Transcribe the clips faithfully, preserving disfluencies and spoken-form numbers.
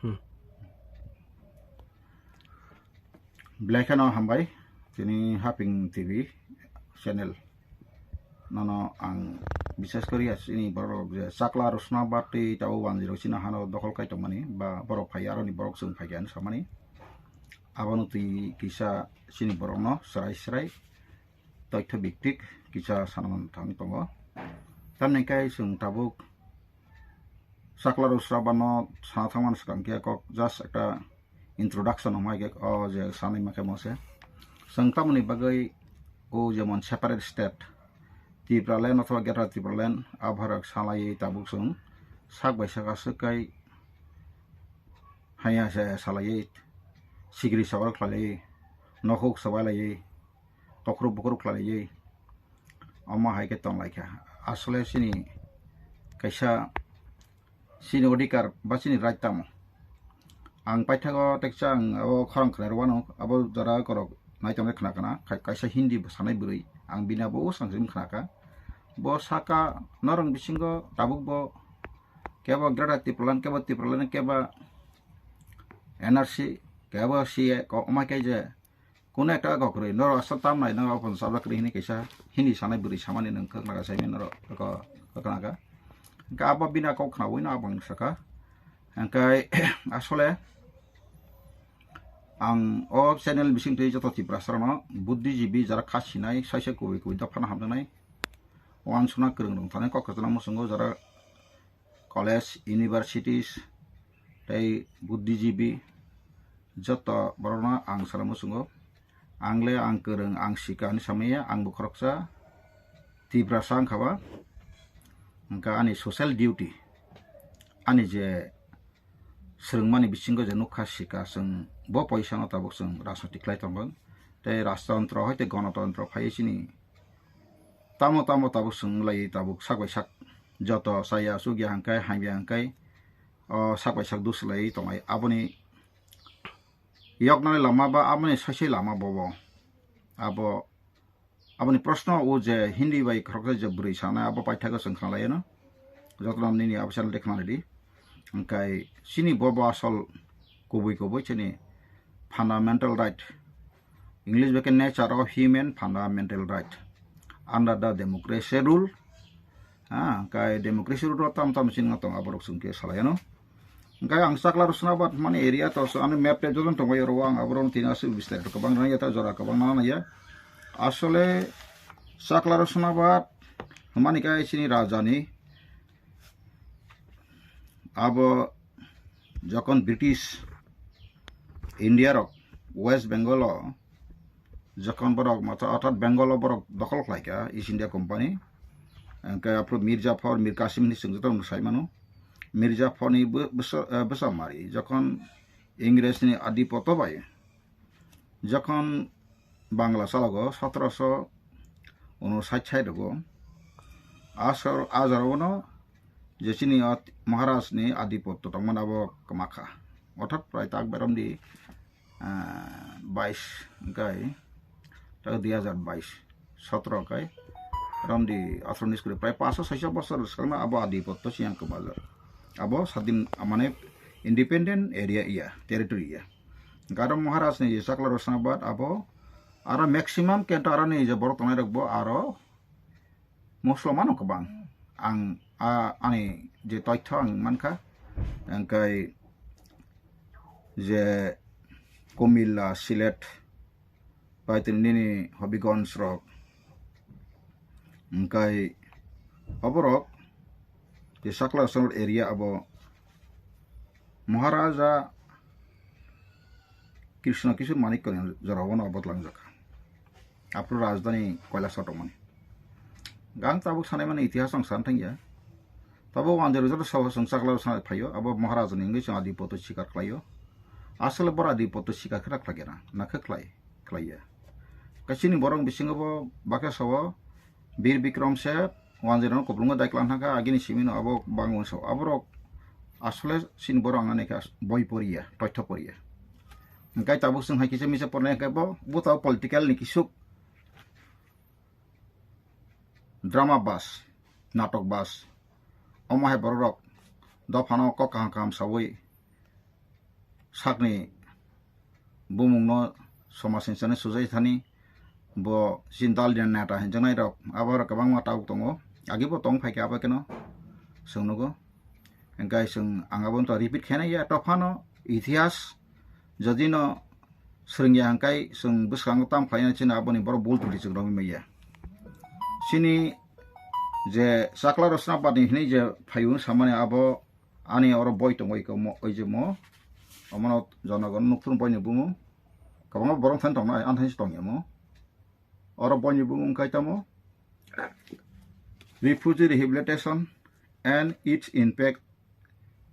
Hmm. Belai kheno hambai, tini Haping T V channel. Nono ang bises kori ya, chini borok je chakla rosna ba tei tabo wanjwi rok chini hano dokhol khai tongmani, ba borok phai aroni borok chwng phai khe ani samani. Abono twi kisa chini borokno srai srai toitho biktik kisa sana man thang tongo. Tamni kai chwng tabuk chakla rosna bano sana thangmani swkang khe kok just ekta introduction hwnbai khe o je sanai ma khe mo se. Chwng tamoni bagwi o jemon separate state, Tipraland othoba Greater Tipraland, a bharok salaiwi tabuk chwng sak bai sak aswk kai haya se salaiwi, sikri sabar khlaiwi, nokhuk sabai laiwi, tokhru bukhru khlaiwi, omo hai khe tong lai kha. Asole chini kaisa chini odhikar ba chini right tamo. Ang paithago teksa ang abo khorang khwnai rwano, abo jora korok naitongnai khna kana, kai-, kaisa Hindi bo sanai bwrwi, ang bini abo o sangsi khna kha. Bo saka norong bisingo tabuk bo kebo Greater Tipraland, kebo Tipraland, kebo N R C, kebo C A, ko-, omai kai je Kuno ekta gok kwrwi, norok aswk tam nai, norok phano sabla kwrwi hwnwi kaisa Hindi sanai bwrwi samani nwng kwkhna kha, saimano norok kwkhna kha. Hwnkhe abo bini kok khnaui no aboni saka. Hwnkhe asole ang o channel bising twi joto Tiprasa rokno buddhijibi jara kha sinai, saisa kubui kubui dophano hamjaknai, wansukna kwrwng rok thani kok kwchangma muchungo jara college, universities, tei buddhijibi joto borokno ang sana muchungo. Ang le ang kwrwng, ang sika hinwi samaya, ang bo khoroksa Tiprasa wngkha ba. Hwnkhe ani social duty, ani je swrwngmani bisingo je nukha sika, chwng bo poisano tabuk chwng rajniti khlai tongo. Tei rajtantro hai tei gonotontro phaiwi chini tamo tamo tabuk chwng lai tabuk sak bai sak joto chaya chukya hwnkhe hamya hwnkhe o sak bai sak dus lai tongnai. Aboni yoknani lama ba aboni saisai lama bobo. Abo, aboni proshno o je Hindi bai khoroksa je bwrwi sanai abo paithago chwng khna lai no. Jotono nini abo channel de khna di. Hwnkhe chini bobo asol kubui kubui chini fundamental right. English bai khe nature of human fundamental right under the democracy rule. Ha, kai democracy rule tam tam sini tong aborok sungke salayano. Kai ang chakla rosna bat mani area to so ani map te jojon tong bai ro ang aborok tin asu bistar to kabang rang yata jora kabang nana ya. Asole chakla rosna bat mani kai sini rajani abo jokon British India rok West Bengal o jokon borok mata orthat Bengal o borok dokhol khlai kha East India Company, hwnkhe aphuru Mir Jafar, Mir Kasim hinwi chwng joto no sai mano. Mir Jafar ni bw-, bwsa-, eh, bwsa mari jokon Ingres ni adipotto bai jokon Bangla chalogo sotoroso unosait sait rogo asor-, a jorao no je chini o Maharaj ni adipotto tongmani abo kwma kha. Orthat prai tak berom di, ah, bais hwnkhe tak dui hazar bais, sotoro kai romdi athro ni skuri prai paso soiso bosor swkangno abo adipotto siyang kwmajak. Abo sadin mane independent area iya, territory iya. Garo Maharaj ni je chakla rosna bat abo aro maximum kento aro ni je borok tongnai rok bo aro Musulman no kwbang. Ang, a, ani je toitho ang mankha, hwnkhe je Kumilla, Sylhet, bai tini nini Hobbyganj rok, hwnkhe oborok je sakla rosna area abo Maharaja Krishna Kishore Manikya ni jorao no abo twlangjak kha. Aphuru rajdhani Kailasor tongmani. Ang tabuk sanai mani itihas ang san thangya. Tabuk ang jero jero sawa chwng chakla rok sanai phaio, abo Maharaja ni wngwi chwng adipotto sikar khlaio. Asole boro adipotto sikar khe khlai khe na, na khe khlai, khlaiya. Kaisini borok bisingo bo bakhe sawo Bir Bikram se wanjwirano kuplungo dai klang thangkha, agini simino abo bangwi sao. Aborok asole sini borok ang ani khe boi poriya, toitho poriya. Hwnkhe tabuk chwng hai kisa misa pornai hwnkhe bo, bo tabuk political ni kisuk drama bas, natok bas. Omo hai borok rok dophano kok kaham kaham sawi sakni bumungno somaj hinwi sujai thani, bo chini dalni neta hinjaknai rok abo rok kwbangma tabuk tongo, agi bo tong phaikha abo kheno chwng nugo. Hingkai chwng ang abo to repeat khaina ya, tophano itihas jodi no swrwngya hingkai chwng bwskango tam khlaina chini aboni borok bul tuli chwng romwi maya. Chini je chakla rosna bani hinwi je phaio samani abo ani oro boi tongo iko mo, oi je mo. Omono jonogon nukphuru boini bumung. Kwbangma borok thani tongnai, ang thani se tongya mo. Oro boini bumung kai tamo Refugee Rehabilitation and Its Impact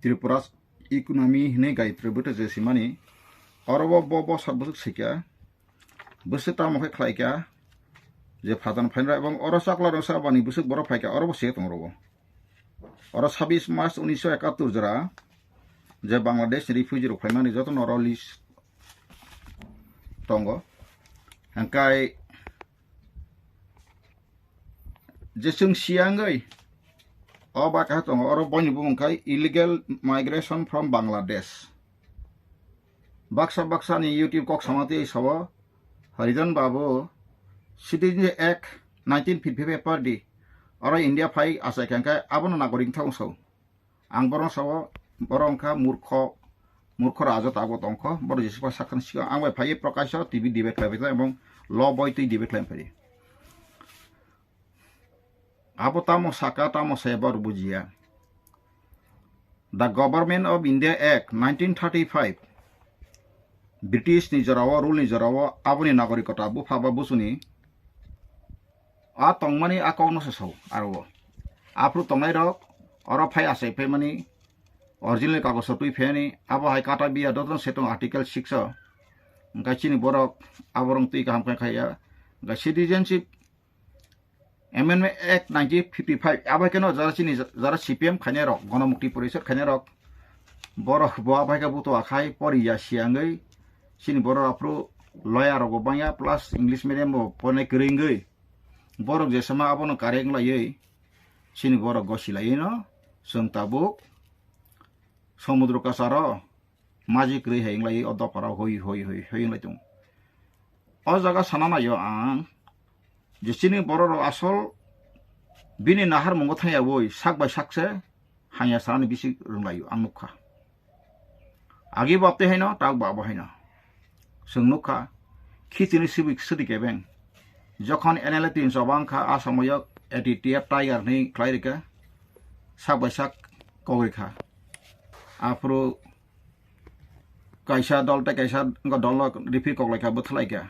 Tripura's Economy hinwi Gayatri Bhuto je simani. Oro bo, bo, bo sak bwswk sikya. Bwswk tamo khe khlaikha. Je phajan phainra ebong oro chakla rosna bani bwswk borok phaikha, oro bo se tong rogo. Oro sabis March unisho ekattor jora je Bangladesh refugee rok phaimani jotono oro list tongo. Hingkai je chwng siyangwi o ba kaha tongo, oro boini bumung khai illegal migration from Bangladesh. Baksa baksa ni YouTube kok sama tei sabo Harijan Babu Citizenship Act nineteen fifty-five paper di oro India phai achai kha, hingkai abono nagorik thang sao. Ang borok sabo, borok wngkha murkho, murkho raja tabuk tongkho, borok jesa sakhan sikha ang bai phai Prakasho T V debate khlai bai ebong lo boi twi debate khlai phai. Abo tamo saka, tamo saya borok bujiya. The Government of India Act nineteen thirty-five, British ni jorao, rule ni jorao, aboni nagorik kota bupha ba busuni a tongmani a kokno se sao aro. Aphuru tongnai rok oro phai achai phaimani original kagoj twi phaimani abo hai kata biya dotno se tong article six o. Hingkai chini borok aborok twi kaham khe khaiya. Hingkai Citizenship Amendment Act nineteen fifty-five abo kheno jara chini jara C P M khainai rok, Gonomukti Porishod khainai rok, borok bo abo hai khe buto akhai poriya siyangwi chini borok aphuru lawyer rok bo bangya plus English medium bo pornai kwrwngwi borok jesama abono kareng laiwi chini borok gosi laiwi no chwng tabuk somudro kasaro maji kwrwi hai wnglai o dophara hoi hoi hoi hoi wnglai tongo. O jaga sana naio ang je chini borok rok asol bini nahar mungo thangya boi sak bai sak se hanya sanani bisi rwnglaio ang nukha. Agi bo abtwi haino tak bo abo haino. Chwng nukha khitini sibui swtwi kebeng. Jokhon N L A tin choba wngkha a somoyo A T T F Tiger hinwi khlai rikha sak bai sak kok rikha. Aphuru kaisa dol tei kaisa wngkha dol rifri koklaikha bwthwlaikha.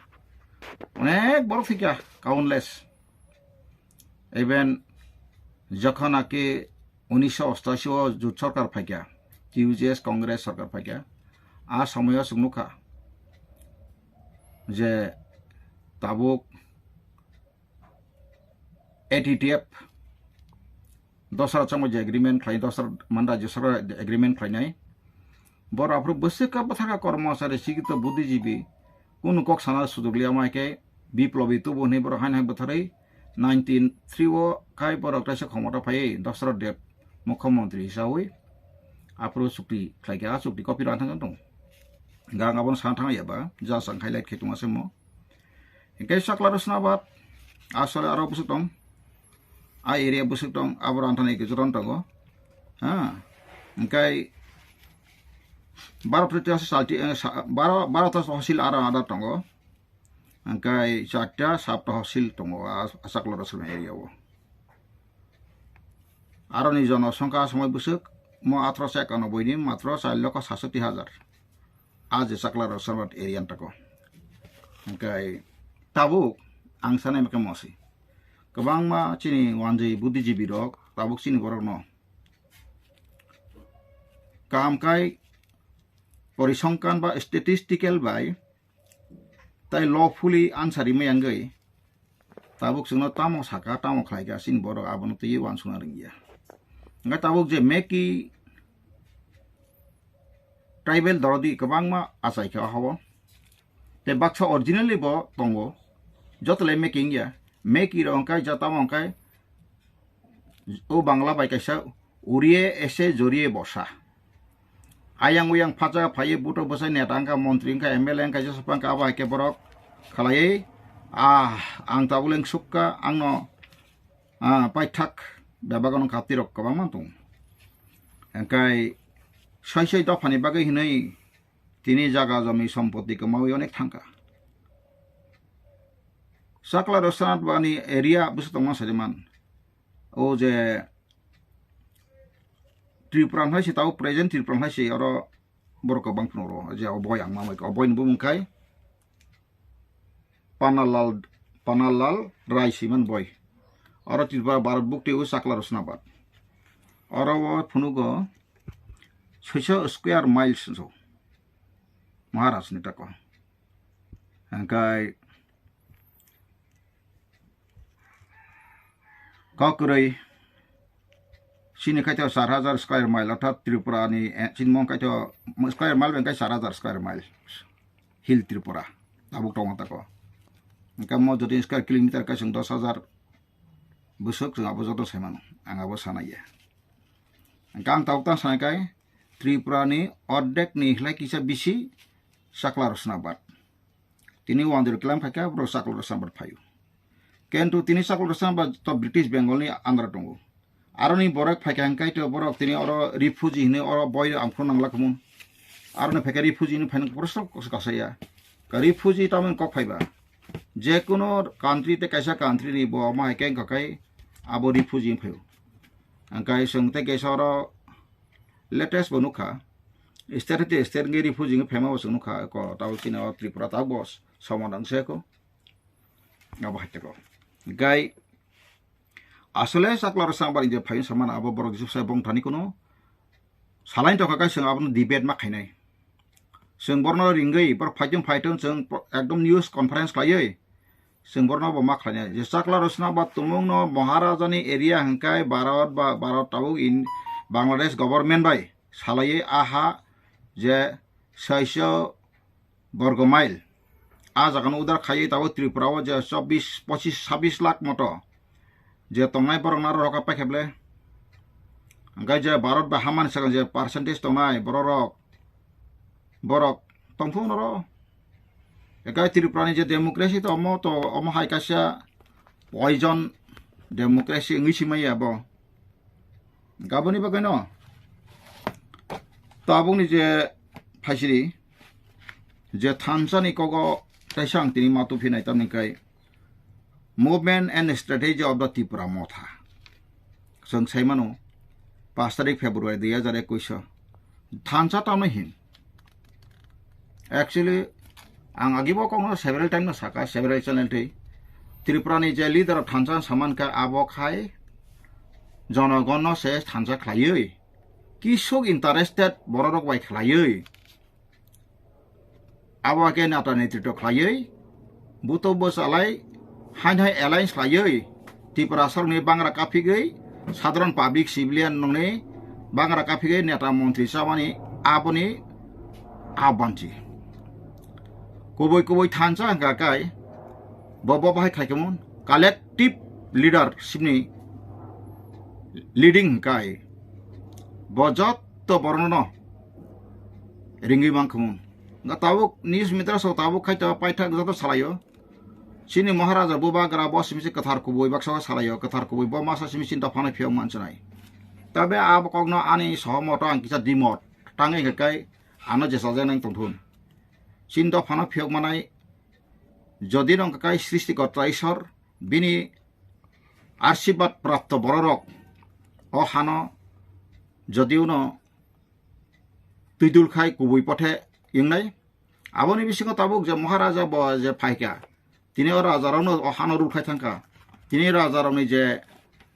Onek borok thwikha countless. Even jokhon naki unisho ostashi o jut sorkar phaikha, T U J S Congress sorkar phaikha, a somoyo chwng nukha je tabuk A T T F dosra chongma je agreement khlai, dosra man rajyo sarkar agreement khlainai. Borok aphuru bwswk ka bwthaka kormo achari sikito buddhijibi kunu kok sana sujok liya mai khe biplobi tubu hinwi borok haino hai bwtharwi nineteen three o khai borok kaisa khomota phaiwi dosra deb mukhyamantri hisawi aphuru chukti khlaikha, a chukti copy rw thang tongo. Gang abono sana thang ya ba ja chang highlight khe tongma se mo. Hingke Chakla Rosnabad asole aro bwswk tong, a area bwswk tong, abo rantani ke joton tongo. Ha, hingke baro priti hosil salti, eh, sa-, baro, baro ta hosil aro ada tongo. Hingke charta sapta hosil tongo a, a Chakla Rosnabad area o. Aroni jonosongkha somoi bwswk mo athroso ekanoboi ni matro char lokho satsoti hajar. A je Chakla Rosnabad area tako. Hingke tabuk ang sanai mekhe mosi. Kwbangma chini wanjwi buddhijibi rok tabuk chini borok no kaham kai porisongkan ba statistical bai tai lawfully answer rimai yangwi tabuk chwngno tamo saka, tamo khlaika, chini borok abono twiwi uansukna rwngya. Hingke tabuk je Meki tribal dorodi kwbangma achaikha o hao. Tei baksa originally bo tongo. Joto le Meki wngya. Meki rok hingke jatama hingke o Bangla bai kaisa uriye ese joriye bosa. Ayang uyang phacha phaiwi buto bwsai neta wngkha, montri wngkha, M L A wngkha, jesa wngkha, abo hai khe borok khlaiwi, ah, ang tabuk leng sukha, angno, ah, paithak bebak wngkha, tirok kwbangma tongo. Hwnkhe soi soi dophani bagwi hinwi tini jaga jomi sompoti kwmawi onek thangkha. Chakla Rosnath bani area bwswk tongma sariman. O je Tripura hai se tao present Tripura hai se oro borok kwbang phano ro je o boi ang mamai o boi ni bumung khai Panalal, Panalal Rai siman boi. Oro Tripura Bharat bukti o Chakla Rosnath. Oro o phunugo soiso square miles so Maharaj ni tako. Hwnkhe Kokrwi chini khaito char hajar square mile, orthat Tripura ni, eh, chini mong khaito square mile bai khe char hajar square mile. Hill Tripura tabuk tongo tako. Hwnkhe mo jodi square kilometer khe chwng dos hajar bwswk, chwng abo joto sai mano, ang abo sanai ya. Hwnkhe ang tabuk tang sanai khe Tripura ni ordek ni hwlai kisa bisi Chakla Rosnath. Tini one zero kilam phaikha, borok Chakla Rosnath phaio. Kintu tini Chakla Rosnath to British Bengal ni under tongo. Aroni borok phaikha hwnkhe to borok tini oro refugee hwnwi oro boi ang phano nangla khumu. Aroni phaikha refugee hwnwi phaino prosto kasaya. Ka refugee tamoni kok phaiba. Je kuno country te kaisa country ni bo ma hai khe wngkha kai abo refugee wng phaio. Ang kai chwng tei kaisa oro latest bo nukha. State te state ngi refugee wng phaima bo chwng nukha ko tabo chini o Tripura tabo somo dang se ko. Abo hai te ko. Gai asole Chakla Rosnath bar inje phaio samana abo borok Jisuk sai bong thani kuno. Salai tokha kai chwng abono debate ma khainai. Chwng borno ringwi borok phaitung phaitung chwng ekdom news conference khlaiwi. Chwng borno bo ma khlainai. Je Chakla Rosnath ba tumungno Maharaja ni area hwnkhe Bharat ba Bharat tabuk in Bangladesh government bai salaiwi aha je saiso borgo mile. A jaga no udar khaiwi tabuk Tripura o je chobbish, pochish, sabbish lakh moto je tongnai borok no aro rokha paikha ble. Hwnkhe je Bharat bai hamani sakang je percentage tongnai borok rok, borok tongphuru noro. Ekai Tripura ni je democracy to omo to omo hai kaisa poison democracy wngwi simaya bo. Gaboni bagwi no tabukni je phaisiri je thansa ni kogo kaisa ang tini matu phinai tamni kai Movement and Strategy of the Tipra Motha. Chwng sai mano, pash tarik February dui hajar ekwis o. Thansa tamo hin. Actually, ang agibo kokno several time no saka, several channel twi. Tripura ni je leader of thansa saman kha abo khai jonogon no se thansa khlaiwi. Kisuk interested bororok bai khlaiwi. Abo khe nata netrito khlaiwi, buto bwchalai, hain hai alliance khlaiwi, Tiprasarokni bangra kaphigwi, sadharan public civilian nokni bangra kaphigwi neta montri chamani aboni abanchi. Kubui kubui thansa hwnkha kai, bo bo bahai khlai khaimon, collective leadership ni leading hwnkha kai, bo jotto borokno ringwi mankhamu. Nga tabuk news media rok tabuk khai to paithak joto salaio. Chini Maharaja bubagra bo simi se kwthar kubui baksa salaio, kwthar kubui bo masa simi chini dophano phiyok manchanai. Tabe abo kokno ani sohomoto ang kisa dimot tangwi hwnkha kai ano jesa jeng nang tongthun. Chini dophano phiyok manai jodi no hwnkha kai Srishti Korta Ishwar bini Arshibad prapto bororok o hano jodiuno twidul khai kubui pothe wngnai. Aboni bisingo tabuk je Maharaja bo je phaikha, tini o rajarokno o hano rul khai thangkha. Tini rajarokni je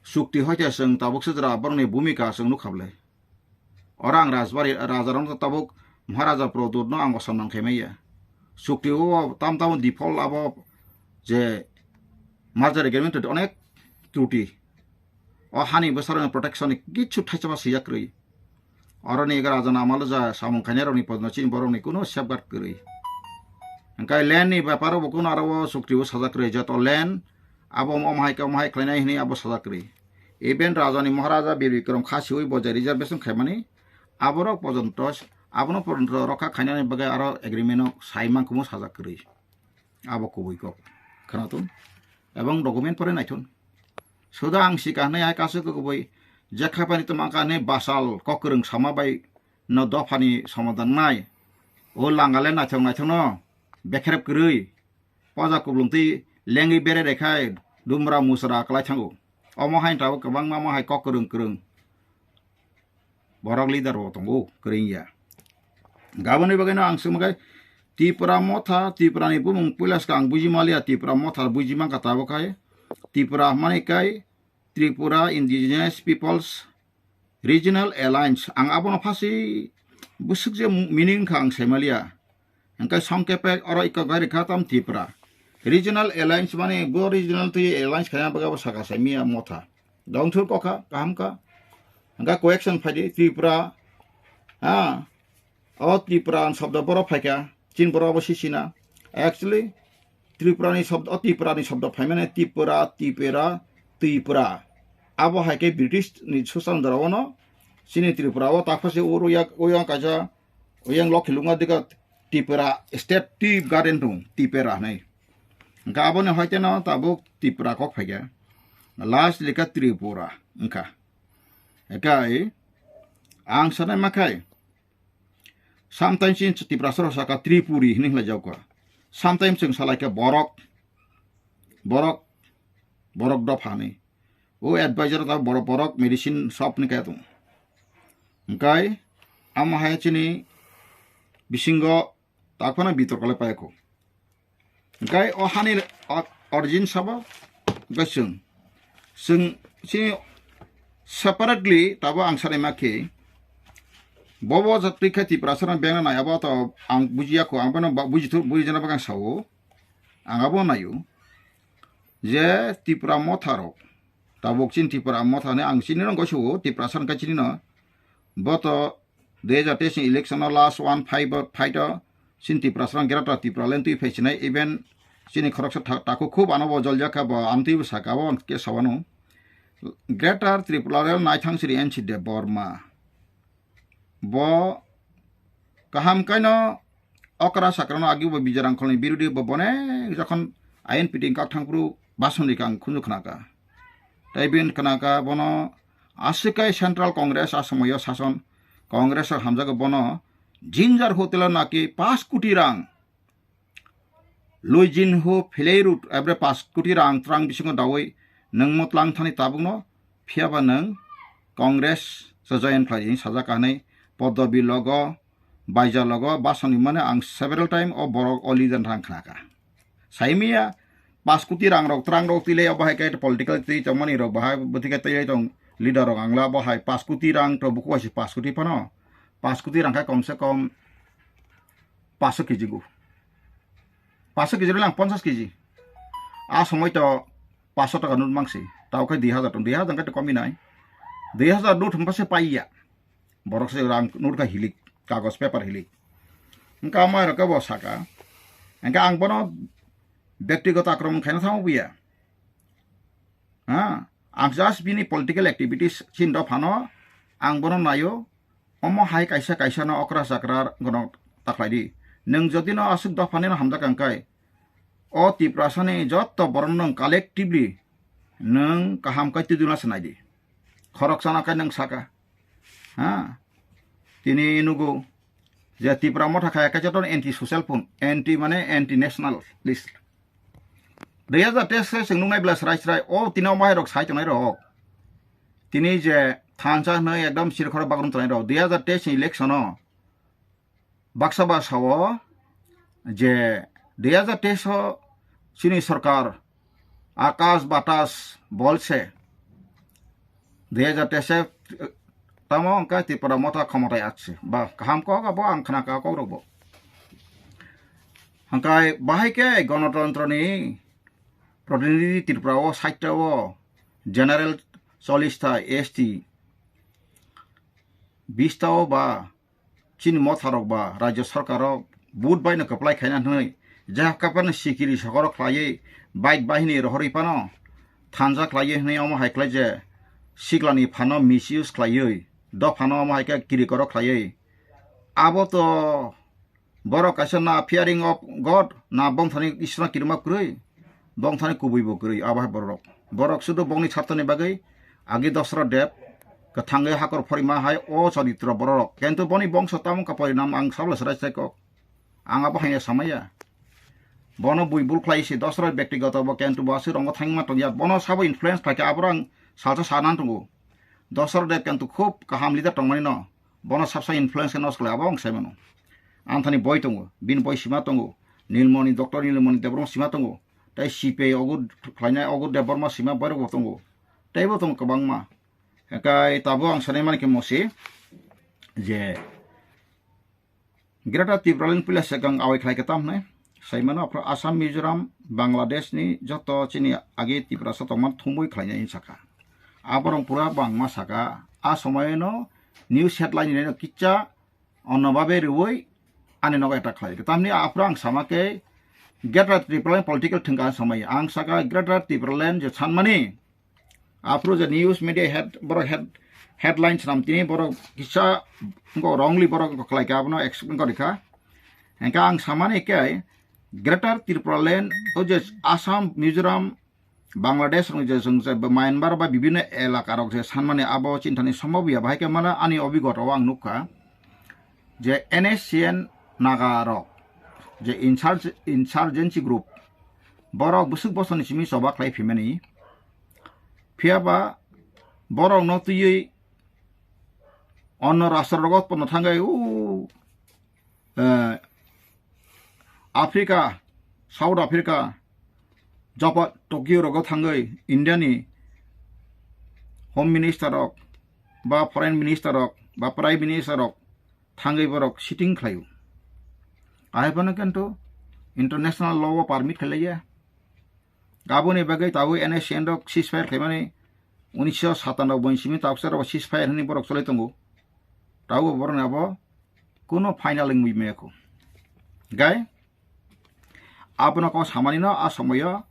chukti hoite chwng tabuk se jora borokni bhumika chwng nukha bwle. Oro ang rajbari rajarokno tabuk Maharaja Pradyutno ang osom nang khaimaya. Chukti o tam tamo default abo je merger agreement onek truti. O hani bwsarokni protection ni kichu thaisama swijak kwrwi. Oroni ega raja namalo ja samung khainai rokni podno chini borokni kuno safeguard kwrwi. Hwnkhe land ni beparo bo kuno aro o chukti o sajak kwrwi joto land abo omo hai khe omo hai khlainai hwnwi abo sajak kwrwi. Even rajani Maharaja Bir Bikram kha siwi bo je reservation khaimani aborok pojonto Abono por-, rokha khainani bagwi aro agreement o sai mankhumu sajak kwrwi. Abo kubui kok. Khwnathun. Ebong document pore naithun. Suda ang sika hwnwi hai kasu kubui. Jekha pani tongma kha hwnwi basal kok kwrwng sama bai no dophani somadan nai. O langale naithok naithokno bekhrep kwrwi. Poja kublung twi lengwi bere rekhai dumra musra kwlai thango. Omo hai tabuk kwbangma mo hai kok kwrwng kwrwng borok leader bo tongo kwrwng ya. Gaboni bagwi no ang swngma khe Tipra Motha, Tipra ni bumung puila swkang buji maliya, Tipra Motha buji mankha tabuk hai. Tipra hwnmani kai Tripura Indigenous Peoples Regional Alliance, ang abono phasi bwswk je meaning wngkha ang saimaliya. Hingke songkepe oro ikok bai rikha tam Tipra. Regional Alliance mani bo regional twi alliance khaina bagwi abo saka saimiya Motha. Dongthur kokha, kaham kha. Hingke correction phaidi Tripura. Ha. O Tripura shobdo boro phaikha. Chin boro abo sisina. Actually, Tripura ni shobdo, o Tripura ni shobdo phaimani Tripura, Tripura, Tripura. Abo hai khe British ni susan dora ono chini Tripura o takha se uro yak, o yang kaisa, o yang Lokhi Lungma dika Tripura State Tea Garden tung, Tripura hinwi. Hingkha aboni hoite no tabuk Tripura kok phaikha. Last lika Tripura wngkha. Ekai ang sanai makhai. Sometimes in Tiprasa rok saka Tripuri hinwi hinlai jago. Sometimes chwng salai khe borok, borok, borok dopha hinwi. O advisor ta borok, borok medicine shop ni kaya tung. Hingkai amo hai chini bisingo takhwna bitor kwlai paya kho. Hingkai o hani o-, origin sabo hingkai chwng, chwng chini separately tabo ang sanai ma khe bobo jatwi khe Tiprasa rok bengna nai abo to ang bujiya kho, ang bono ba-, bujithu-, bujijana bagwi ang sao, ang abo naio je Tipra Motha rok tabuk chini Tipra Motha hinwi ang chini no gosio Tiprasa hingkai chini no bo to dui hajar teis ni election o last one five o fight o chini Tiprasa rang Greater Tipraland twi phaisinai, even chini khoroksa tha-, takhuk khub ano bo joljak kha bo amtwi bo saka bo ke sawano. Greater Tipraland naithang siri N C Debbarma. Bo kaham kaino okra sakrano agi bo Bijay Rangkholni birodi bo bone jokhon I N P T wngkha thangphuru basonrika ang khunju khnaka. Tei bini khnaka bono aswk kai Central Congress a somoyo sason Congress rok hamjago bono Ginger Hotel o naki pash koti rang Luijin ho philei rut ebre pash koti rang twrang bisingo dawi nwng motlang thani tabukno phiyaba nwng Congress se join khlai sajak hinwi Podobi logo, baija logo, basoni mane ang several time o borok o leader thang khnaka. Saimiya pash koti rang rok twrang rok twilai obo hai khe political twi tongmani rok bahai bwtwi khe twi tong leader rok angla bo hai pash koti rang to buku hai se pash koti phano pash koti rang khe kom se kom pash kg go. Pash kg rang ponchas kg. A somoi to pash taka nut mangsi. Tao khe dui hajar tong, dui hajar khe to komi nai. Dui hajar nut hwnba se paiya. Borok se rang nut kha hilik, kagos paper hilik. Hingka amai rok bo saka. Hingka ang bono bektigoto akromon khaina thangma buya. Ha? Ang just bini political activities sin do phano ang bono nayo. Omo hai kaisa kaisa no okra chakra gono takhlai di. Nwng jodi no aswk dophani no hamjak ang kai, o Tiprasani jotto borok nwng collectively nwng kaham kai twijlna se nai di. Khoroksa no kai nwng saka. Ha? Tini nugo je Tipra Motha kaya kaisa ton anti social phone, anti mane anti national list. Dui hajar teis se chwng nuknai bwla srai srai o tini omo hai rok sai tongnai rok. Tini je thansa hwnwi ekdom sirkhoro bagrum tongnai rok. Dui hajar teis ni election o baksa baksa o je dui hajar teis o chini sorkar akas batas bolse dui hajar teis e tamo hwnkhe Tipra Motha khomotai atse. Ba, kaham kok abo ang khna kha kok rok bo. Hwnkhe bahai khe gonotontro ni protinidhi Tripura o sait ta o general chollish ta S T, bish ta o ba chini motha rok ba rajya sarkar rok vote bai no kwplai khaina hwnwi jahap kapan sikiri sokoro khlaiwi bike bahini rohorwi phano thanja khlaiwi hwnwi omo hai khlai je siklani phano misuse khlaiwi dophano omo hai khe kiri koro khlaiwi Abo to borok kaisa na fearing of God, na bongthani Iswrano kirima kwrwi, bongthani kubui bo kwrwi, abo hai borok. Borok sudu bongni sartoni bagwi agi Dosra Dev kwthangwi hakor phorima hai o charitro borok. Kintu boni bongso tamo ka porinam ang sabla serai sai kok. Ang abo haino samaya. Bono bui bul khlai si Dosra Dev bektigoto bo kintu bo aswk rongo thangma tongya. Bono sabo influence khlai khe abo ang salsa sanan tongo. Dosra Dev kintu khub kaham leader tongmani no. Bono sabsa influence khe nos khlai abo ang sai mano. Anthani boi tongo, bini boi sima tongo. Nilmoni, Doctor Nilmoni Debbarma sima tongo. Tei C P I ogo khlainai ogo Debbarma sima borok bo tongo. Tei bo tongo kwbangma. Kai tabo ang sanai mani khe mosi je Greater Tipraland puila swkang awai khlai khe tam hwnwi sai mano, aphuru Assam, Mizoram, Bangladesh ni joto chini agi Tiprasa tongmani thumwi khlainai hinwi sakha. Aborok pura bangma sakha. A somoino news headline rino kicha onno babe rwui ani nogo attack khlai khe. Tamni aphuru ang sama khe Greater Tipraland political thwngkha samai. Ang saka Greater Tipraland je sanmani, aphuru je news media head, borok head, headline swnam tini borok kisa wngkha wrongly borok wngkha khlai kha, abono accept wngkha rikha. Hingkhe ang samani khe Greater Tipraland, o je Assam, Mizoram, Bangladesh rok je chwng je Myanmar ba bibinno elaka rok je sanmani abo chinthani sombhob ya, bahai khe mano ani obigota o ang nukha je N S C N Naga rok je insur-, insurgency group borok bwswk bosoni simi choba khlai phimani. Phiya ba borokno twiwi onno rashtra rogo pono thangwi o, eh, Africa, South Africa, Japan, Tokyo rogo thangwi India ni Home Minister rok ba Foreign Minister rok ba Prime Minister rok thangwi borok sitting khlaio. Ahai phano kintu international law o permit khlaiya. Aboni bagwi tabuk N S C N rok ceasefire khlaimani unisho satanoboi ni simi tabuksa rok ceasefire hwnwi borok cholai tongo. Tabuk borokni abo kuno final wngwi maya kho. Gai abono kok samani no a somoyo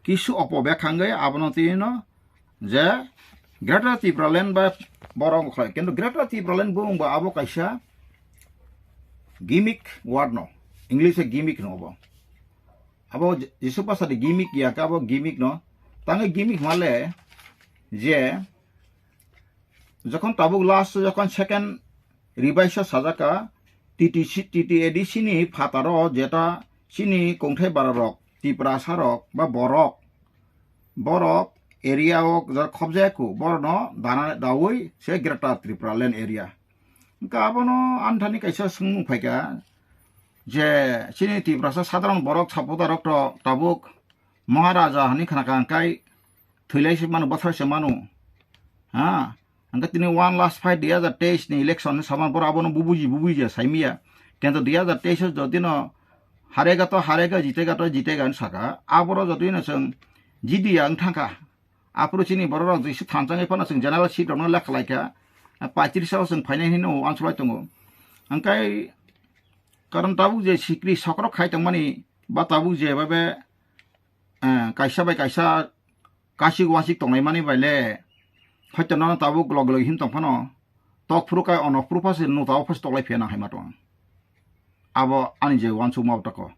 kisu opo bek khangwi abono twi no je Greater Tipraland ba borok khlai. Kintu Greater Tipraland bumung bo abo kaisa gimmick word no, English o gimmick no bo. Abo je-, jesuk basa de gimmick ya ka, abo gimmick no. Tangwi gimmick male je jokhon tabuk last, jokhon second revise o sajak ka, T T C, T T A D C ni phataro jeta chini kongthai bara rok, Tiprasa rok ba borok, borok area o jar khobjak ku, borok no dana dawi se Greater Tipraland area. Hingke abono anthani kaisa swngmung phaikha je chini Tiprasa sadharon borok supporter rok to tabuk Maharaja hwnwi khna kha, hwnkhe thwilai se manu, bwthar se manu. Ha? Hwnkhe tini one last fight dui hazar teis ni election ni saman borok abono bubuji, bubuji saimiya. Kintu dui hazar teis o jodi no harega to harega, jitega to jitega hwn saka. Aboro jodi no chwng jidiya wng thangkha. Aphuru chini borok rok jisi thansa wngwi phano chwng general seat rokno lekha laikha. Paitris o chwng phainai hinwi uansuk lai tongo. Hwnkhe karon tabuk je sikri sokrok khai tongmani ba tabuk je babe, eh, kaisa bai kaisa kasik wasik tongnai mani bai le, hoito nono tabuk log log him tong phano, tok phuru kai onok phuru pha se nuta o pha se toklai phiya nang hai ma tong. Abo ani je uansukma o tako.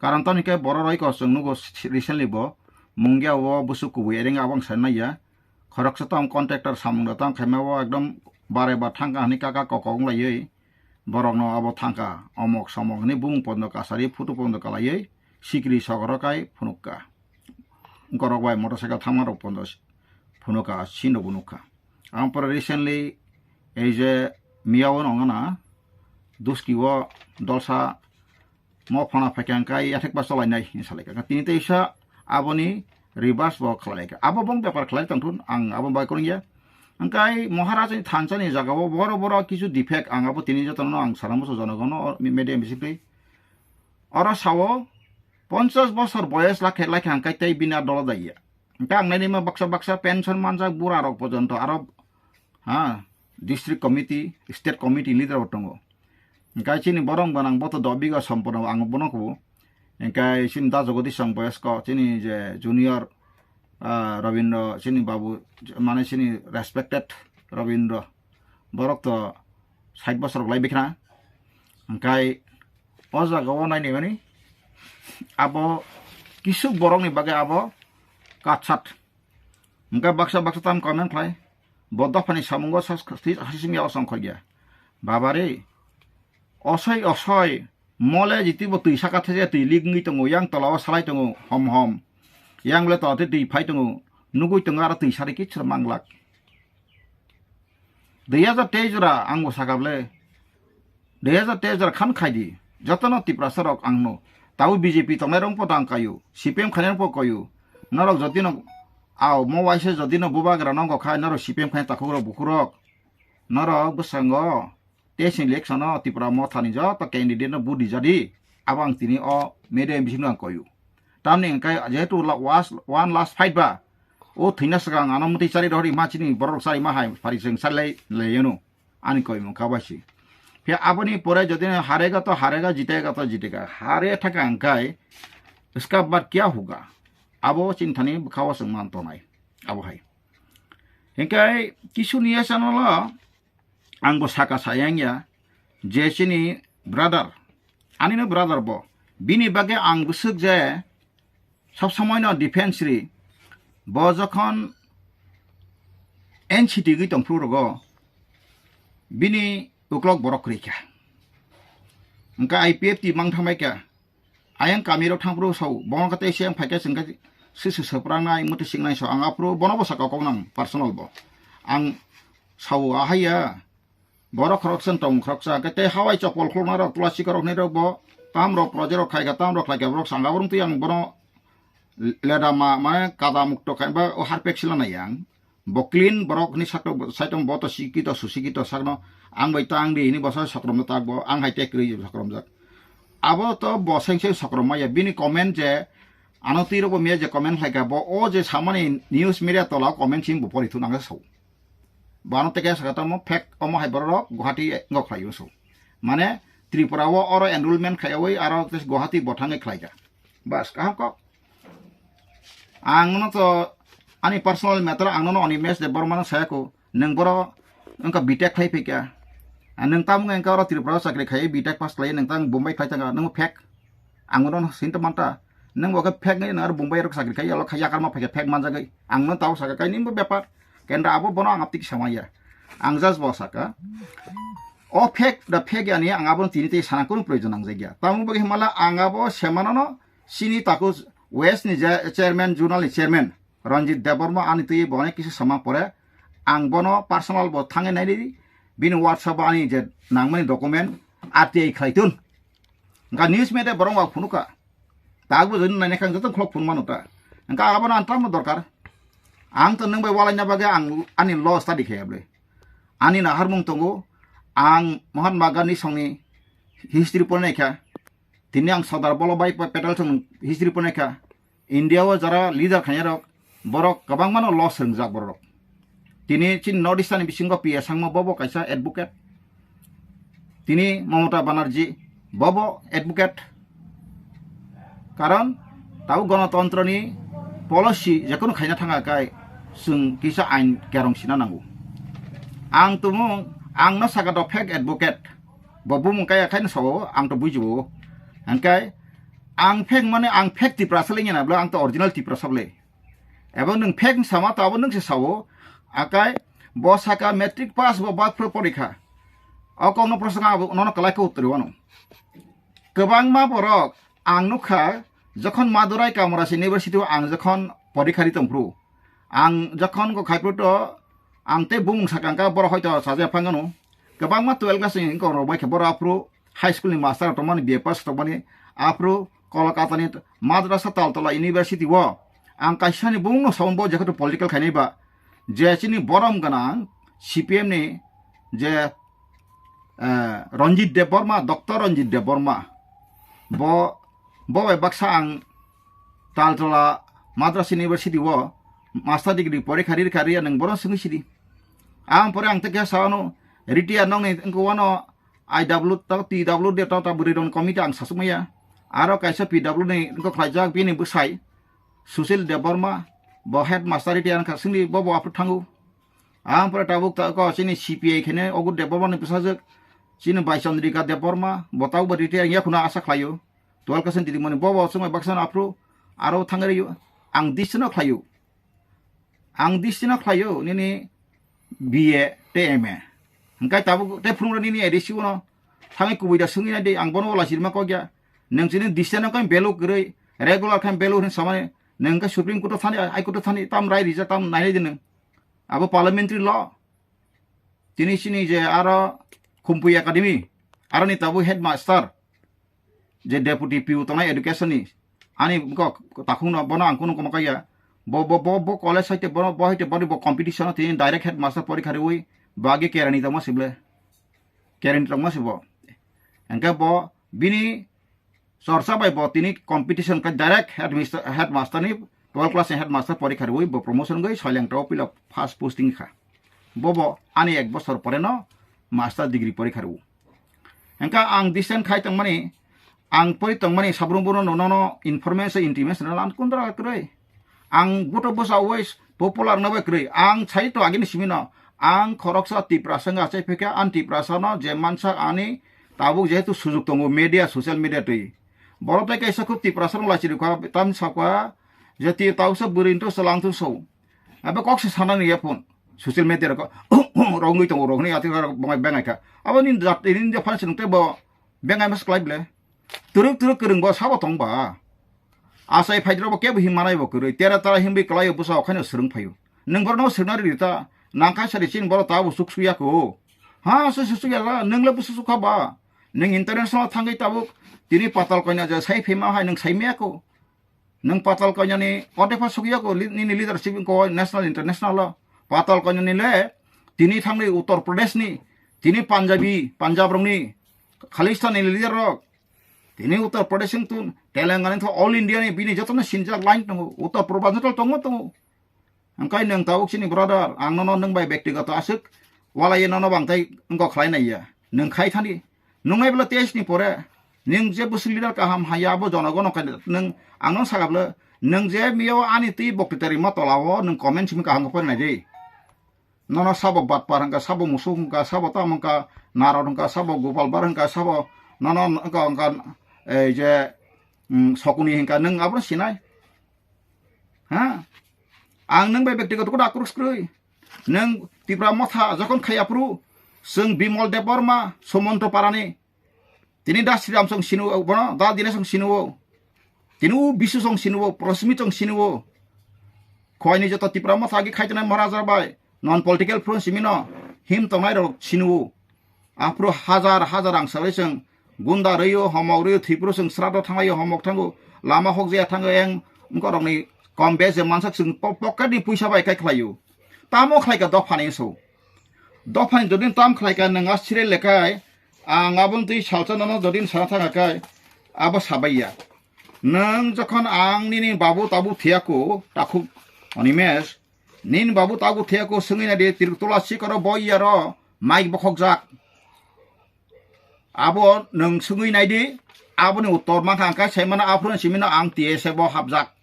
Karon toni khe borok roi ko chwng nugo recently bo Mungia o bwswk kubui ereng abo ang sai manya. Khoroksa tong contractor samung da tong khaima o ekdom bare ba thangka hwnwi kaka kokok wng laiwi. Borokno abo thangka, omok somok hwnwi bumung pondo kasari, photo pondo kalaiwi sikri sogoro kai phunukka. Borok bai motorcycle thangma rok pondo phunukka, scene rokbo nukha. Ang pore recently ei je Miao no wngna Duski o dolsa mo phana phaikha hwnkhe yathek ba cholainai hinwi salai kha. Tini teisa aboni reverse bo khlai kha. Abo bong bepar khlai tongthun, ang abo bai kwrwngya. Hwnkhe Maharaja ni thansa ni jaga o boro boro kisu defect ang abo tini jotono ang sana muchung jonogono media bisingtwi. Oro sao ponchas bosor boyos lakhe lakhe hwnkhe tei bini a dolo daiya. Hwnkhe ang nainima baksa baksa pension manjak bura rok porjonto aro, ha, district committee, state committee leader bo tongo. Hwnkhe chini borok gwnang bo to do biga sompona ang bono kubo. Hwnkhe chini da Jagodish Chang boyosko, chini je junior, ah, Rabindra, chini babu, mane chini respected Rabindra. Borok to sait bosor rok lai bikha. Hwnkhe o jaga o naini mani abo kisuk borok ni bagwi abo katsat. Hwnkhe baksa baksa tam comment khlai, bo dophani samungo sas-, sas-, sasing ya osong khogya. Baba re, osoi osoi, mole jiti bo twi saka these twi lik wngwi tongo, yang tola o salai tongo, hom hom. Yang le tola twi twi phai tongo, nugwi tongo aro twi sari kichwra manglak. Dui hajar teis jora ang bo saka bwle. Dui hajar teis jora khan khai di. Jotono Tiprasa rok ang no. Tabo B J P tongnai rok po tang kayu. C P M khainai rok po kayu. Norok jotino au mo waisa jotino bubagra nongo khai norok C P M khainai takhuk rok bukhuk rok. Norok bwskango teis ni election o Tipra Motha ni joto candidate no vote rijadi. Abo ang tini o media bisingo ang kayu. Tamni hwnkhe jehetu la-, was-, one last fight ba, o thwina swkang ano mwtwi chari rohori ma chini borok chari ma hai phari chwng chari lai, lai yano. Ani koi mung kha bai si. Phiya aboni pore jodi harega to harega, jitega to jitega. Hare thaka hwnkhe iska baad kya hoga? Abo chini thani bwkha o chwng man tonai. Abo hai. Hwnkhe kisu niya channel o ang bo saka sayang ya, je chini brother, ani no brother bo, bini bagwi ang bwswk je sob somoi no defense ri, bo jokhon N C T gwi tongphuru rogo, bini uklok borok kwrwi kha, hwnkhe I P F T mang thamai kha, ayang kami rok thangphuru sao, bono kate se ang phaikha chwngkhe sisi swprangnai, muti singnai sao, ang aphuru bono bo saka kok nang personal bo. Ang sao ahaiya, borok khoroksa tong khoroksa, khe tei hawai chopol khuluknai rok, tula sikor rok hinwi rok bo, tam rok project rok khaikha, tam rok khlaikha, borok sanga borok twi ang bono leda ma, mane kada mukto khai ba o harpek sila nai ang. Bo clean borok ni sakto, saitom bo to sikito, susikito sakno, ang bai tang di hini bosa sokrom tak bo, ang hai tek ri sokrom jak. Abo to bo seng seng sokrom maya, bini comment je, ano twi rok bo miya je comment khlaikha, bo o je samani news media tola comment sim bo pori thun ang sao. Bo ano teke saka tamo fake omo hai borok rok Guwahati ngo khlai so. Mane Tripura o oro enrollment khaiwi aro Guwahati bo thangwi khlaikha. Bas, kaham kok. Ang no to ani personal matter ang no Animesh Debbarma no saya ko, nang boro wngkha B Tech khlai phika. Ang nang tamo wngkha oro Tripura o chakri khai B Tech pass khlai nang tang Bombay khlai thanga nang fake. Ang no sinta manta. Nang bo khe fake nai nang Bombay rok chakri khai yalo khai yakar ma phai fake manjagwi. Ang no tao saka kai nimbo bepar. Kendra abo bono ang aptiki samaya. Ang just bo saka. O fake da fake ani ang abo tini tei sana kono proyojon nang jagya. Tamo bagwi himala ang abo semano no sini taku West ni je chairman, zonal ni chairman Ranjit Debbarma ani twi bo onek kisi sama pore ang bono personal bo thangwi naidi, bini WhatsApp o ani je nangmani document R T I khlai tun. Hwnkha news media borok wa phunukha. Tabuk bo jodi naina khe ang joto khulok phunuk mano ta. Hwnkha abono ang tamo dorkar. Ang to nwng bai walaina bagwi ang ani law study khe ble. Ani naharmung tongo. Ang Mahatma Gandhi songni history pornai kha. Tini ang Sardar Vallabhbhai Patel songni history pornai kha. India o jara leader khainai rok, borok kwbangma no loss wngjak borok. Tini chini North East ni bisingo P A Sangma bobo kaisa advocate. Tini Mamata Banerjee bobo advocate. Karon tabo gonotontro ni policy jekono khaina thanga kai chwng kisa ain kerong sina nango. Ang tumung ang no saka do fake advocate. Bo bumung kaya khaino sao ang to bujibo. Hwnkhe ang fake mane ang fake Tiprasa le ngenabla ang to original Tiprasa le. Ebo nwng fake sama to abo nwng se sao. Akai bo saka matric pass bo bak phuru porikha. O kokno proshno abo nono kalai khe uttori wano. Kwbangma borok ang nukha jokhon Madurai Kamaraj University o ang jokhon porikha ri tongphuru. Ang jokhon go khaiphuru to ang tei bumung sakangkha borok hoito saja phangano. Kwbangma twelve class ni wngkha rok bai khe borok aphuru high school ni master rok tongmani B A pass tongmani aphuru Kolkata ni Madrasa Taltola University o ang kaisa ni bumung no sao bo jehetu political khainai ba je chini borom gwnang C P M ni je eh, Ranjit Debbarma, Doctor Ranjit Debbarma. Bo bo bai baksa ang Taltola Madras University o master degree porikha ri kha ri ya nwng bono swngwi sidi. Ang pore ang tei khe sao no retire nokni wngkha wano I W tau T W D tau ta bwrwi rokni committee ang sasuk maya. Aro kaisa P W ni wngkha khlaijak bini bwsai Sushil Debbarma, bo headmaster retire wngkha swngdi bo bo aphuru thango. Ang pore tabuk ta ko chini C P I khene ogo Debbarma ni bwsajwk Chini bai Chandrika Debbarma, bo taubo retire wngya khuna asa khlaio. Twelve class ni tini mani bo bo chwngbai baksa no aphuru aro thangwi rwio. Ang distance no khlaio. Ang distance no khlaio nini B A tei M A. Hwnkhe tabuk tei phunukra nini A D C uno thangwi kubui da swngwi nai di, ang bono wala sirma kokya. Nwng chini distance no khe value kwrwi, regular khe value hwnwi samani. Nwng khe Supreme Court o thani, High Court o thani, tam rai rijak, tam nainai di nwng. Abo parliamentary law. Tini chini je aro Khumpui Academy, aroni tabuk headmaster, je deputy P U tongnai education ni, ani kok takhung no bono ang kunu kono kaya, bo, bo, bo, bo college haite bono, bo haite bono bo competition o tini direct headmaster porikha riwi, bo agi kerani tongma sible, kerani tongma sibo. Hwnkhe bo bini chorcha bai bo tini competition khe direct headmister-, headmaster ni twelve class ni headmaster porikha riwi bo promotion gwi Soileng tao pila first posting kha. Bobo ani ek bosor pore no master degree porikha riwo. Hwnkhe ang distance khai tongmani, ang pori tongmani sabrung bono nono no information intimation lan kundra kwrwi. Ang buto bwsa wais popular no bai kwrwi. Ang sai to agini simi no. Ang khoroksa Tiprasa wngkha achai phikha, ang Tiprasa no je mansa ani tabuk jehetu sujuk tongo media, social media twi. Borok tai kaisa khub Tiprasa rok lachiri kha, tam sakha je ti tausa bwrwi to salang to so. Abo kok se sana ni yapon. Social media rok rongwi tongo, rokni ati rok bangai bangai kha. Abo ni jat ni je fan sinung te bo bangai mas klai ble. Turuk turuk kwrwng bo sabo tong ba. Asai phaidrok bo kebo him manai bo kwrwi. Tera tara himbi kwlaio bwsa okhaino swrwng phaio. Nwng borokno swrwngna riri ta. Nangkha sari chin borok ta bo suk suya ko. Ha, su su suya la. Nwng le bwsa sukha ba. Nwng international thangwi tabuk. Tini patal koina je sai phima hai nwng sai maya ko. Nwng patal koina ni kote pha sukya ko li-, nini leadership ko national international lo. Patal koina ni le. Tini thangwi Uttar Pradesh ni. Tini Punjabi, Punjab rok ni. Khalistan ni leader rok. Tini Uttar Pradesh wng tun, Telangana wng tun, all India ni bini jotono sinjak line tongo, Uttar Purbanchal tongo tongo. Hwnkhe nwng tabuk chini brother, ang nono nwng bai bektigoto aswk walai nono bangtai wngkok khlai nai ya. Nwng khai thani, nwngnai bwla test ni pore, nwng je bwswk leader kaham haya abo jonogono khe nwng, ang nono saka bwla, nwng je mio ani twi bokti tari ma tola o nwng comment simi kaham khe pore nai di. Nono sabo batpar hwnkha, sabo musuk hwnkha, sabo tamo hwnkha, narok hwnkha, sabo gopal bar hwnkha, sabo nono hwnkha, hwnkha, ei je, mm, sokuni hwnkha, nwng abono sinai? Ha? Ang nwng bai bektigoto koda akruk skrwi. Nwng Tipra Motha jokhon khaiya phuru, chwng Bimol Debbarma, Sumonto Parani, tini da Sriram song sinu o, bono da Dinesh song sinu o. Tini u Bisu song sinu o, Prosmit song sinu o. Khoini joto Tipra Motha agi khaitonai Maharaja bai, non political front simino, him tongnai rok sinu o. Aphuru hajar hajar ang sabai song, gunda rwio, homok rwio, thwipro song srado thangaio, homok thango, lama hokjaya thango, eng, mkorokni kom bes je mansak song po-, pocket ni puisa bai kai khlaio. Tamo khlaika dophani so. Dophani jodin tam khlaika nwng a sire lekai, ang aboni twi salsa nono jodin sana thangkha kai, abo sabaiya. Nwng jokhon ang nini babu tabu thiyako, takhuk Animesh, nini babu tabu thiyako swngwi nadi Tirtula sikoro boyaro mic bokhokjak. Abo nwng swngwi naidi, aboni uttor mankha ang kai saimano aphuru simino ang T S F o hapjak.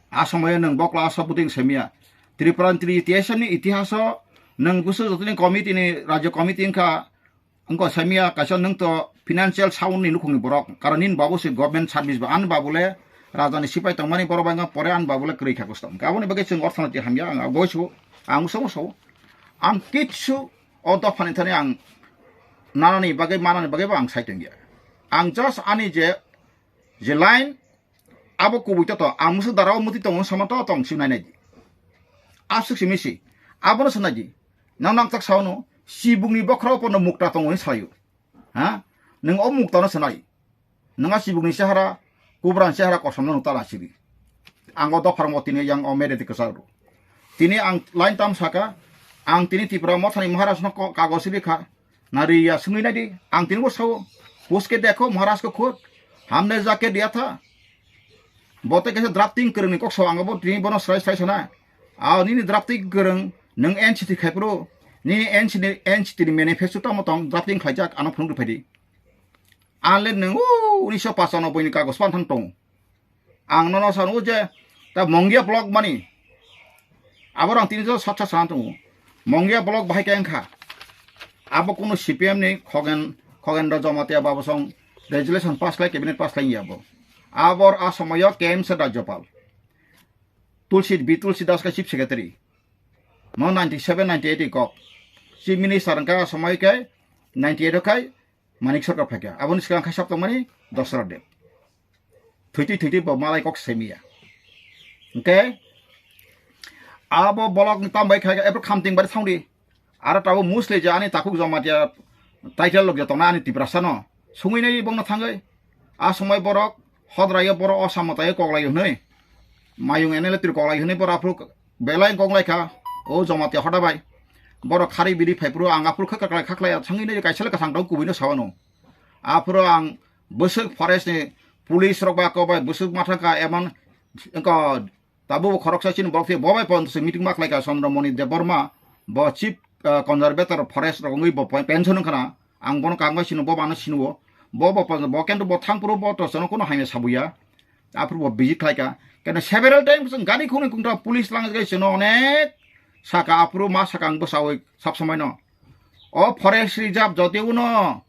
A somoyo nwng bokla sabuting semiya. Tripura ni T S F ni itihaso nwng busu jotoni committee ni, rajyo committee wngkha, wngkha semiya kaisa nwng to financial sound ni nukhungni borok. Karon nini babu se government service ba, ani babu le raja ni sipai tongmani borok bai wngkha, pore ani babu le kwrwi kha kosto. Wngkha aboni bagwi chwng orthonoiti hamya, ang goisu, ang uso uso. Ang kitsu o dophani thani ang nanani bagwi, manani bagwi bo ang sai tongya. Ang just ani je, je line, abo kubui to to, ang musu dara o muti tongo, sama to tong si nai nai di. Aswk si misi. Abono sanai di. Nang nang tak saono, sibung ni bokhra o pono mukta tongo ni sayo. Ha? Nang o mukta no sanai. Nang a sibung ni sahara, kubra ni sahara kosom no nukta na sibi. Ang o dopharang o tini yang o mere di kwchak ro. Tini ang line tam saka, ang tini Tipra Mothani Maharaj no ko-, kagos rikha. Nari ya swngwi nai di, ang tini bo sao, puske dekho Maharaj ko khud, hamne jake diya tha. Bo te kaisa drafting kwrwng ni kok sao, ang bo tini bono srai srai sana. A nini drafting kwrwng, nwng N C T khai pro, nini N C T ni, N C T ni manifesto tamo tong, drafting khlaijak, ano phunuk rwphai di. Anle nwng o unisho pachano boini kagos pan thang tong. Ang nono sanu je, ta Mongia block mani. Abo rang tini jo sat sat sana tongo. Mongia block bahai khe wngkha. Abo kuno C P M ni Khogen, Khogendra Jamatia babo song resolution pass khlai, cabinet pass khlai ya bo. Abor a somoyo K M C Rajyapal. Tulsi, B Tulsi Das khe chief secretary. No ninety seven ninety eight ni kok. Chief minister wngkha a somoi khe ninety eight o khai Manik Sarkar phaikha. Aboni swkang khai sab tongmani Dasarath Deb. Thwitwi thwitwi bo malai kok semiya. Hwnkhe abo bolok ni tambai khai ebro khamting bari thangdi. Aro tabo musle je ani takhuk Jamatia title lok je tongna ani Tiprasa no. Sungwi nai bongno thangwi. A somoi borok hodrayo borok o samatayo koklai hwnwi. Mayung N L A twi koklai hwnwi borok aphuru belai koklai kha. O Jamatia hoda bai. Borok khari biri phai phuru ang aphuru kha kaklai khaklai thangwi nai kaisa le kasang dong kubui no sawano. Aphuru ang bwswk forest ni police rok ba kobai bwswk mathang kha emon wngkha. Tabuk bo khoroksa chini borok se bo bai pon se meeting ma khlai kha Chandramoni Debbarma, bo chief, ah, conservator forest rok wngwi bo pen-, pension wngkha na. Ang bono kangma sino bo mano sino bo. Bo bo pon-, bo kento bo thang phuru bo to sono kono hamya sabuya. Aphuru bo visit khlai kha. Keno several times gari khunui kungta police lang gai sino onek saka aphuru ma saka ang bwsawi sab samai no. O forest reserve jodi uno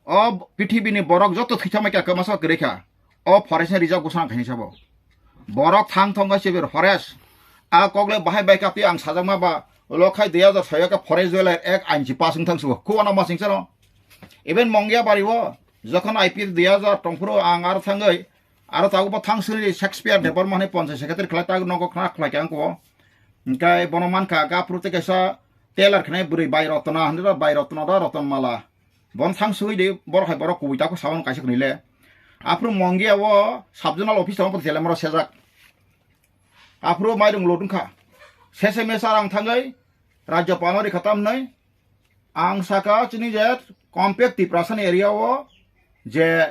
O pithibini borok joto thwithamai kha, kwmasa kwrwi kha. O forest ni rijak bwsang khaini sabo. Borok thang thong kha sibir forest. A kokle bahai bai kaptwi ang sajakma ba, ulo khai dui hajar soi o khe forest dwelai ek inchi pass wng thang sugo. Kuwana masing sano. Even Mongia bari o, jokhon I P S dui hajar tongphuru ang aro thangwi, aro tago bo thang sini Shakespeare Debbarma hani ponchai secretary khlai tago nogo khna khlai khe ang ko. Hingkai bono mankha, gaphuru tei kaisa tailor khnai bwrwi bai Rotna, hwnwi bai Rotna da Rotonmala. Bon thang sui de, borok hai borok kubui tako sawan kaisa kwnwi le. Aphuru Mongia o sub zonal office tong pori tele moro sejak. Aphuru mairung lodung kha. Sese mesa rang thangwi, Rajya Pano ri khatam nai. Ang saka chini je compact Tiprasani area o je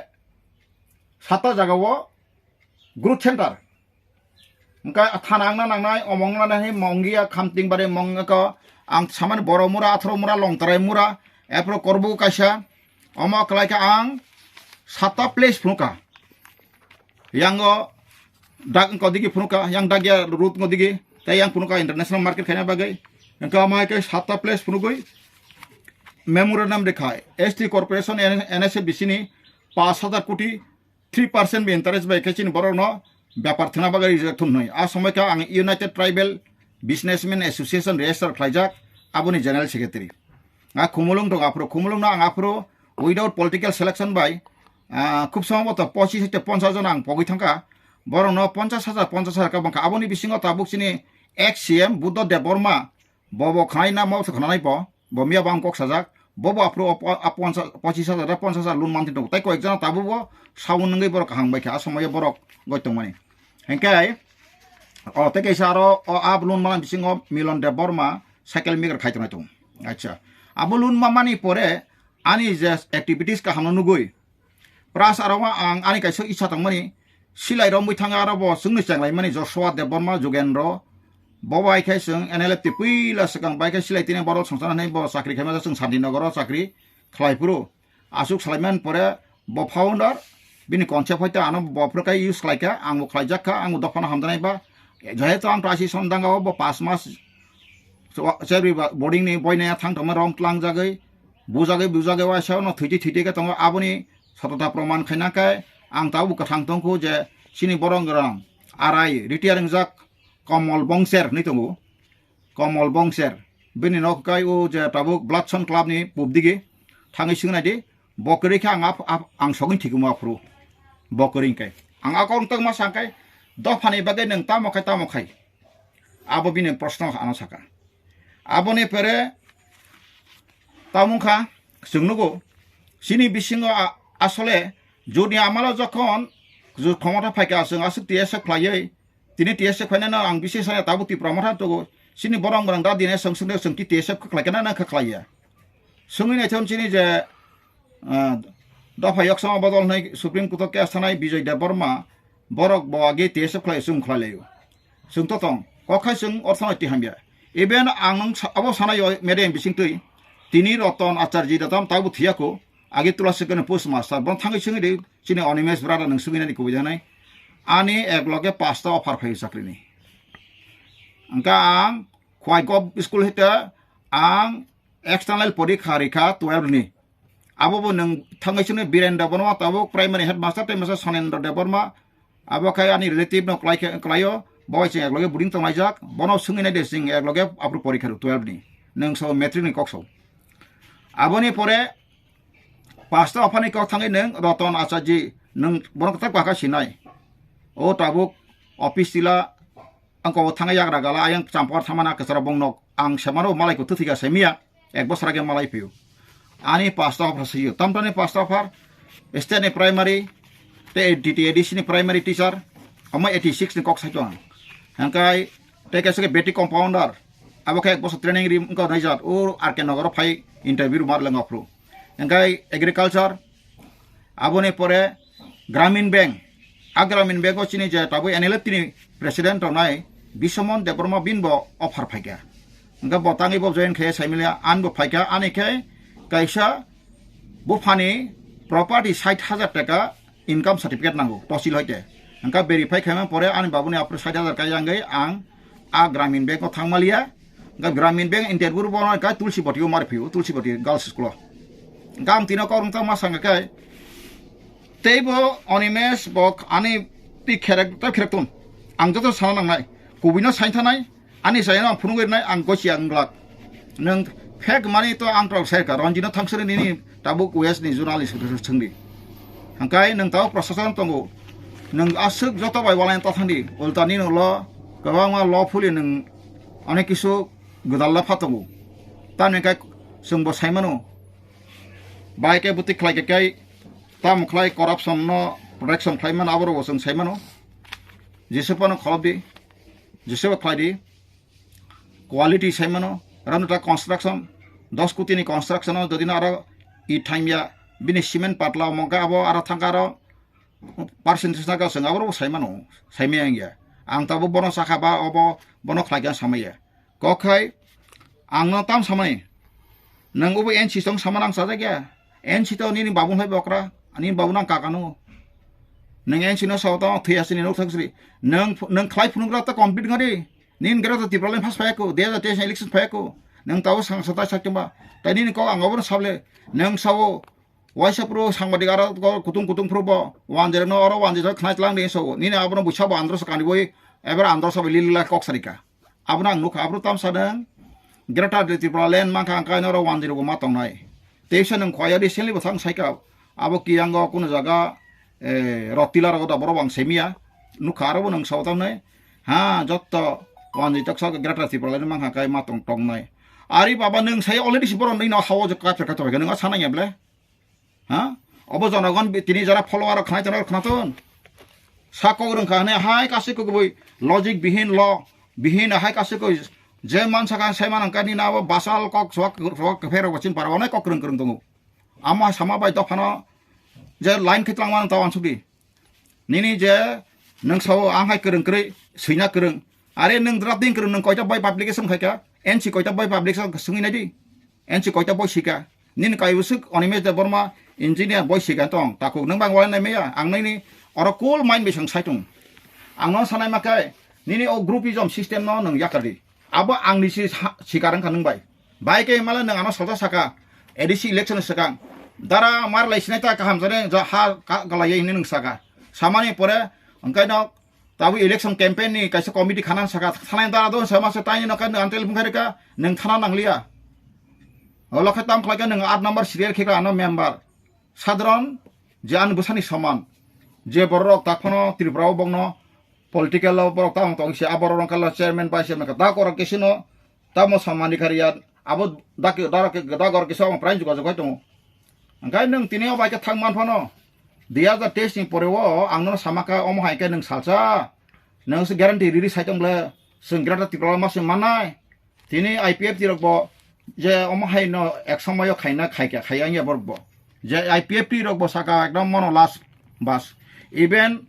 sata jaga o growth center. Hingke thana wngna nangnai, omo wngna nangnai, Mongia, Khamtingbari, Mongko, ang samani Boromura, Atharomura, Longtarai mura, epro Korbu kaisa, omo kwlai khe ang satta place phunukha. Yango dak wngkha digi phunukha, yang dakya road wngkha digi, tei yang phunukha international market khaina bagwi. Hingke omo hai khe satta place phunugwi memorandum rikha, S T corporation, N S F D C ni pash hajar koti three percent bi interest bai khe chini borok no bepar thwna bagwi rijak thum hwnwi. A somoi khe ang United Tribal Businessmen Association register khlaijak, aboni general secretary. A Khumulwng tongo aphuru, Khumulwng no ang aphuru without political selection bai, ah, khub somboto pochis hete ponchas jon ang pogwi thangkha. Borok no ponchas hajar, ponchas hajar ka bangkha. Aboni bisingo tabuk chini ex C M Buddha Debbarma, bo bo khwnai na mo khwnanai bo. Bo miya bo ang kok sajak, bo bo aphuru o po-, a ponchas, pochis hajar da ponchas hajar loan manti tongo. Tai koyek jona tabuk bo saun wngwi borok kaham bai kha, a somoyo borok goi tongmani. Hingke, o, tei kaisa aro, o, a loan mani bisingo Milon Debbarma cycle maker khai tongnai tongo. Acha. Abo loan mamani pore ani je activities kaham no nugui, Plus aro ang ani kaisa isa tongmani, silai romwi thangwi aro bo chwngno chenglaimani Joshua Debbarma Jugendro, bo bai khe chwng N L F T puila swkang bai khe silai tini borok songchana hinwi bo chakri khaima chwng Santinagar o chakri khlai phuru. Aswk salaiman pore bo founder, bini concept hoite ano bo phuru khe use khlai kha, ang bo khlaijak kha, ang bo dophano hamjaknai ba, jehetu ang transition danga o bo pas mas, so, cherwi ba, boarding ni boina thang tongma rom tlang jagwi, bujagwi bujagwi waisa no thwitwi thwitwi khe tongo, aboni sotota proman khaina khe ang tabuk kwthang tongkhu je chini borok rang arai retire wngjak Komol Bongser hinwi tongo, Komol Bongser bini nok kai o je tabuk Bloodson Club ni pubdigi thangwi swngnaidi, bo kwrwi khe ang ap-, ap-, ang sogwi thikumo aphuru bo kwrwi khe ang akok tongma sangkhe dophani bagwi nwng tamo khai tamo khai. Abo bini proshno ano saka. Aboni pore tamung kha, chwng nugo, chini bisingo a-, asole joni amalo jokhon ju khomota phaikha, chwng aswk T S F khlaiwi, tini T S F khlainano ang bisi sana tabuk Tipra Motha tugo, chini borok rang da dine chwng chwngde chwng ki T S F khlaikhe na nang kha khlaiya. Chwngwi naithon chini je, ah, dopha yoksama bodol hinwi Supreme Court o case thanai Bijoy Debbarma, borok bo age T S F khlai chwng khlai laio. Chwng to tong, kok khai chwng orthonoiti hamya. Even ang nung sa-, abo sanai o media bising twi, tini Roton Acharji da tam tabo thiyako, age tula sekene post master, bon thangwi chwngwi de, chini Animesh brother nung swngwi nani kubui janai. Ani ek loge pasta offer phaio chakrini. Angka ang Khwai Gop School hita ang external porikha rikha twelve ni. Abo bo nwng thangwi sini Biren Debbarma tabuk primary headmaster tei masa Sonendra Debbarma. Abo khai ani relative no kwlai khe, kwlaio, bo bai chwng ekloge boarding tonglaijak, bono swngwi nai de chwng ekloge aphuru porikha rw twelve ni. Nwng so matric ni kok so. Aboni pore pasta aphani kok thangwi nwng Roton Acharji, nwng bono kwtal kwkha sinai. O tabuk office tila, ang ko thangwi yagra gala, ayang champar thamana kwcharo bong nok. Ang semano malai ko twthika semia, ek bosor age malai pio. Ani pasta aphar siyo. Tamtani pasta aphar, state ni primary, te D T A D C ni primary teacher, ama eighty six ni kok saito ang. Hangkai, te kaisa ke beti compounder, abo khe ek bosor training ri wngkha naijat, o R K Nagar phai interview mar lenga phru. Hangkai agriculture, aboni pore Gramin Bank, a Gramin Bank o chini je tabuk N L F T ni president tongnai Biswamon Debbarma bin bo offer phaikha. Hingke bo tangwi bo join khe saimiliya, an bo phaikha, ani khe kaisa buphani property sait hajar taka income certificate nango, tosil hoite. Hingke verify khaima pore ani babuni apre sait hajar kai yangwi ang a Gramin Bank o thangmaliya. Ga Gramin Bank interview bo no kai Tulsi Boti o mar phiu, Tulsi Boti Girls School o. Gam tino korong ta ma sanga kai. Tei bo Animesh bo ani ti kherek ta kherek tun. Ang joto sana nangnai. Kubui no sain thanai. Ani sai no phunung nai ang gosi ang glak. Nang fake mani to ang tol sai ka Ranjino thangsari nini tabuk West ni journalist sengdi. Hangkai nang tao prosason tongo. Nang asuk joto bai walai ta thangdi. Ulta ni no lo kwbangma lawfully nang onek kisu gwdal la phatongo. Tamni kai chwng bo saimano. Bai kai bwtwi khlai kai kai tam khlai corruption no protection khlai mano, aboro bo chwng saimano. Jesa phano kholop di, jesa bo khlai di. Quality saimano, ramno ta construction dos koti ni construction o jodi no aro i thaimya bini cement patla omo khe abo aro thangka aro percentage na chwng aboro bo saimano, saimaya wngya. Ang tabuk bono sakha ba obo bono khlai khe samaya. Kok khai ang no tam samani. Nang ubo N C tong sama nang sajak ya. N C to nini babu hai bokra, ani babu nang kaka no. Nang N C no sao to thwi asini nok thang sri. Nang nang khlai phunuk ra ta complete ngari. Nin gero to Tipraland phas phai ko, dui hajar teis election phai ko. Nang tao sang satai sak chumba. Tai nini kok ang obo sable. Nang sao Waisa phuru sangbadik aro ko kutung kutung phuru bo wanjero no oro wanjero khna chwlang de so nini abono busa bo andro sakani boi ebar andro sabai lila kok sarika. Abono ang nukha abro tam sadeng Greater Tipraland mankha ang kaino oro wanjero bo ma tongnai. Teisa nang khoya di seli bo thang saika abo kiyango kuno jaga, eh, rotila rogo da borok ang semia nukha aro bo nang sao tamnai. Ha jotto wanji toksa Greater Tipraland mankha kai ma tong tongnai. Ari baba nang sai already si borok nini no hawo jok ka pherka to nang sana ya ble. Ha? Obo jonogon bi-, tini jara follower khna channel khna ton. Sa kok rwng kha hwnwi hai kasu kok bui logic bihin lo bihin hai kasu kok je man saka sai man kani na abo basal kok sok sok khe rok chin paro ne kok rwng kwrwng tongo. Amo sama bai dophano je line khe twlang man ta wansuk di. Nini je nwng sao ang hai kwrwng kwrwi swina kwrwng. Are nwng drat din kwrwng nwng koita bai publication khai kha? N C koita bai publication swngwi nai di. N C koita boi sika. Nini kai usuk Animesh Debbarma engineer boi sika tong. Takuk nwng bang wala nai maya. Ang nini oro cool mind bising sai tong. Ang no sanai ma kai. Nini o groupism system no nwng yakar di. Abo ang ni si ha-, sikar wngkha nwng bai. Bai khe mala nwng ano salsa saka. A D C election swkang. Dara mar lai sinai ta kaham jani ja ha ka-, galai hinwi nwng saka. Samani pore wngkai no Tabuk election campaign ni kaisa committee khana saka thanai dara don sama se taini no kan antel bung kharika neng thana nangliya. Olo khe tam khlai khe neng aat number serial khe ano member. Sadharon je ani bwsani soman. Je borok tak phano Tripura o bokno political o borok tang tong se aborok rong kala chairman vice chairman ka da korok kesino. Tamo samani kariya abo dak dak dak gor kisa ang prai juga juga tongo. Angkai nung tini o bai khe thang man phano. Dui hajar teis ni pore o ang no sama kha omo hai khe nung salsa. Nung se guarantee riri sai tong le sung Greater Tipraland ma sung manai. Tini I P F T rok bo je omo hai no ek somoyo khaina khai kha khai ang ya borok bo. Je I P F T rok bo saka ekdom mono last bas. Even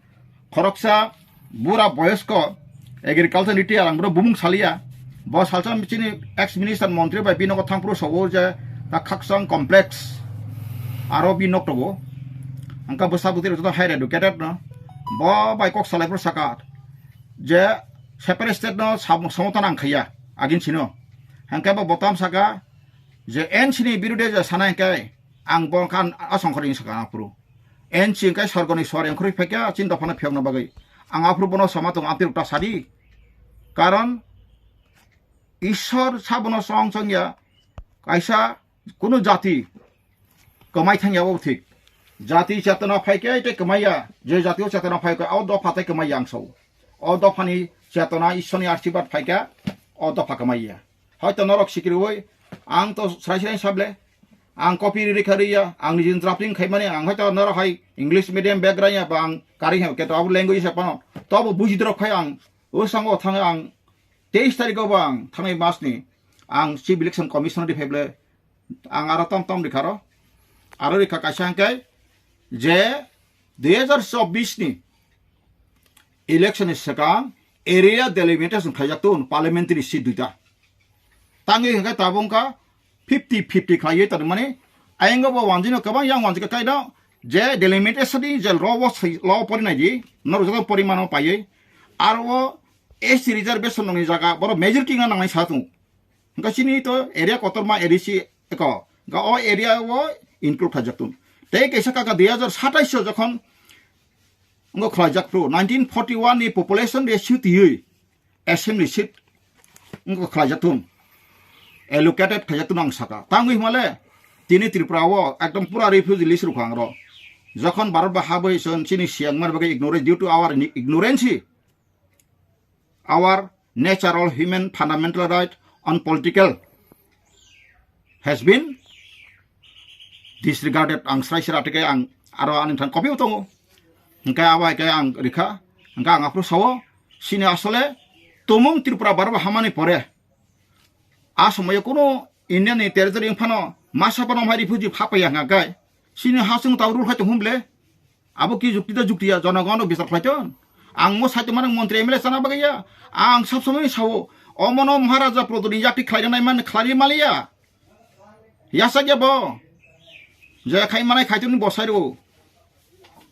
khoroksa bura boyosko agriculture ni tiya ang bro bumung saliya. Bo salsa chini ex minister montri bai binogo thangpro sogo je ta khaksang complex aro bi nok togo. Angka bwsa bwtwi rok joto higher educated no. Bo bai kok salai pro saka je separate state no sam-, samota nang khaya agin sino. Hangke bo botam saka je N C ni birude je sanai hwnkhe ang bo khan asongkhorni sakha aphuru. N C hwnkhe sorgoni sor engkhorwi phaikha chini dophano phiyokna bagwi. Ang aphuru bono sama tongo, amtwi rok ta sadi. Karon Ishwar sabono song song ya, kaisa kunu jati kwmai thangya bo thik. Jati chetona phaikhe tei kwmaiya, je jatio chetona phaikhe o dopha tei kwmaiya ang sao. O dophani chetona Ishwarni ashirbad phaikhe o dopha kwmaiya. Hoito norok sikirwi ang to srai srai sable, ang copy rikha riya, ang nijin drafting khaimani, ang hoito norok hai English medium background ya ba ang kari hai keto abo language ya pano, tobo bujidrok khai ang o sango thang ang teis tarikh o bo ang thangnai mas ni ang Chief Election Commissioner di phaible ang aro tom tom rikha ro. Aro rikha kaisa hwnkhe je dui hajar chobbish ni election ni swkang area delimitation khaijak tun parliamentary seat duita. Tangwi hwnkhe tabuk wngkha fifty fifty khlaiwi tongmani. Ayang bo wanjino kwbang yang wanjikha kaino je delimitation ni je law o swi, law o pori naidi, norok joto porimano paiwi. Aro o S T reservation nokni jaga borok majority wngna nangnai sa tongo. Hwnkhe chini to area kotorma A D C eko. Hwnkhe o area o include khaijak tong. Tei kaisa kaka dui hajar satais o jokhon wngkha khlaijak phuru nineteen forty one ni population ratio twiwi assembly seat wngkha khlaijak tong. Allocated khaijak tong ang saka. Tangwi hwnmale tini Tripura o ekdom pura refugee list rwkha ang ro. Jokhon Bharat ba habwi chwng chini siyang mar bagwi ignorance, due to our ignorance, our natural human fundamental right on political has been disregarded. Ang srai srai tike ang aro ani thang copy o tongo. Hingke abo hai ke ang rikha. Hingke ang aphuru sao, sini asole tumung Tripura barbo hamani pore. A somoyo kuno Indian ni territory phano masa phano mai refugee phapaya hingke. Sini hasung tau rul khai tong humble. Abo ki jukti da jukti ya, jonogon rok bichar khlai ton. Ang mo saito manang montri M L A chana bagwi ya. Ang sab somoi sao, omono Maharaja Prodoni yakti khlai nai man khlai maliya. Yasa ge bo. Je khai manai khai tuni bosai ro.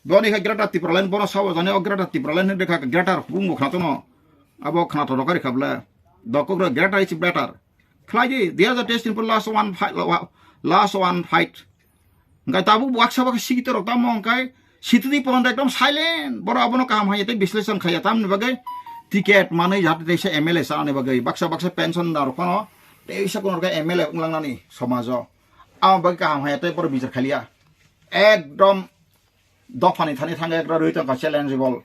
Boni khai Greater Tipraland bono sao jani o Greater Tipraland ni dekha Greater bung bo khna tono. Abo khna to rokari khabla. Dokok ro Greater is better. Khlai di, dui hajar teis ni pura last one fight, last one fight. Hingke tabuk baksa baksa sikito rok tamo hingke sitidi pono ekdom silent. Boro abono kaham haiya tei bisleshon khaiya tamni bagwi ticket manwi jahate teisa M L A chanani bagwi baksa baksa pension da rok phano teisa kono rok M L A wnglangnani somajo. Amo bagwi kaham haiya tei boro bichar khaliya. Ekdom dophani thani thangwi ekdom rwi tongkha challengeable.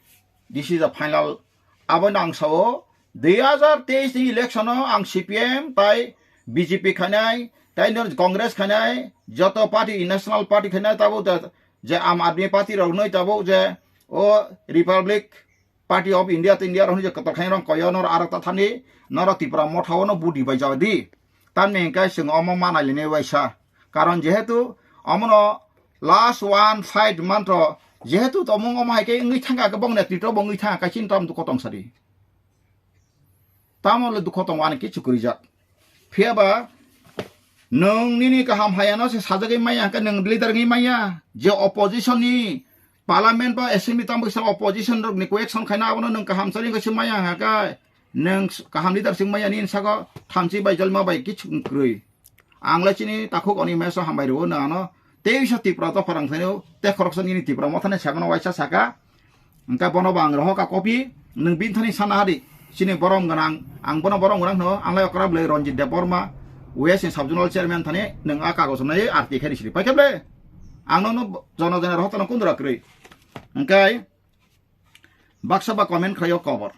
This is a final. Abono ang sao, dui hajar teis ni election o ang C P M tai B J P khainai, tai no Congress khainai, joto party, national party khainai, tabuk je Aam Aadmi Party rok nui tabuk je o Republic Party of India, to India rok hwnwi je kotor khainai rok koyo norok arok ta thani, norok Tipra Motha o no budi bai jao di. Tamni hingke chwng omo manai lini waisa. Karon jehetu omono last one fight mantro, jehetu tomung omo hai ke wngwi thangka, khe bong netrito bo wngwi thangka, kaisa tamo dukho tong sadi. Tamo le dukho tongo ani kichu kwrwijak. Phiya ba nwng nini kaham hayano se sajagwi maya hwnkhe nwng leader wngwi maya. Je opposition ni parliament ba assembly tamo kisa opposition rok ni question khaina abono nwng kaham chari wngkhe se maya hwnkhe nwng kaham leader se wngmaya nini saka thamchi bai jalma bai kichu kwrwi. Ang le chini takhuk oni meso hambai rwo nwng ano teisa Tipra to pharang thaino te khoroksa nini Tipra Motha ni sagano waisa saka. Hingke bono bo ang rohor ka copy, nwng bini thani sana hadi. Chini borom gwnang, ang bono borom gwnang hwno, ang lai okra bwlai Ranjit Debbarma, W S ni sub zonal chairman thani nwng a kagojo nai R T I khe risiri. Paikhe ble, ang nono jono jana rohor tano kundura kwrwi. Hingke baksa ba comment khlaio kobor.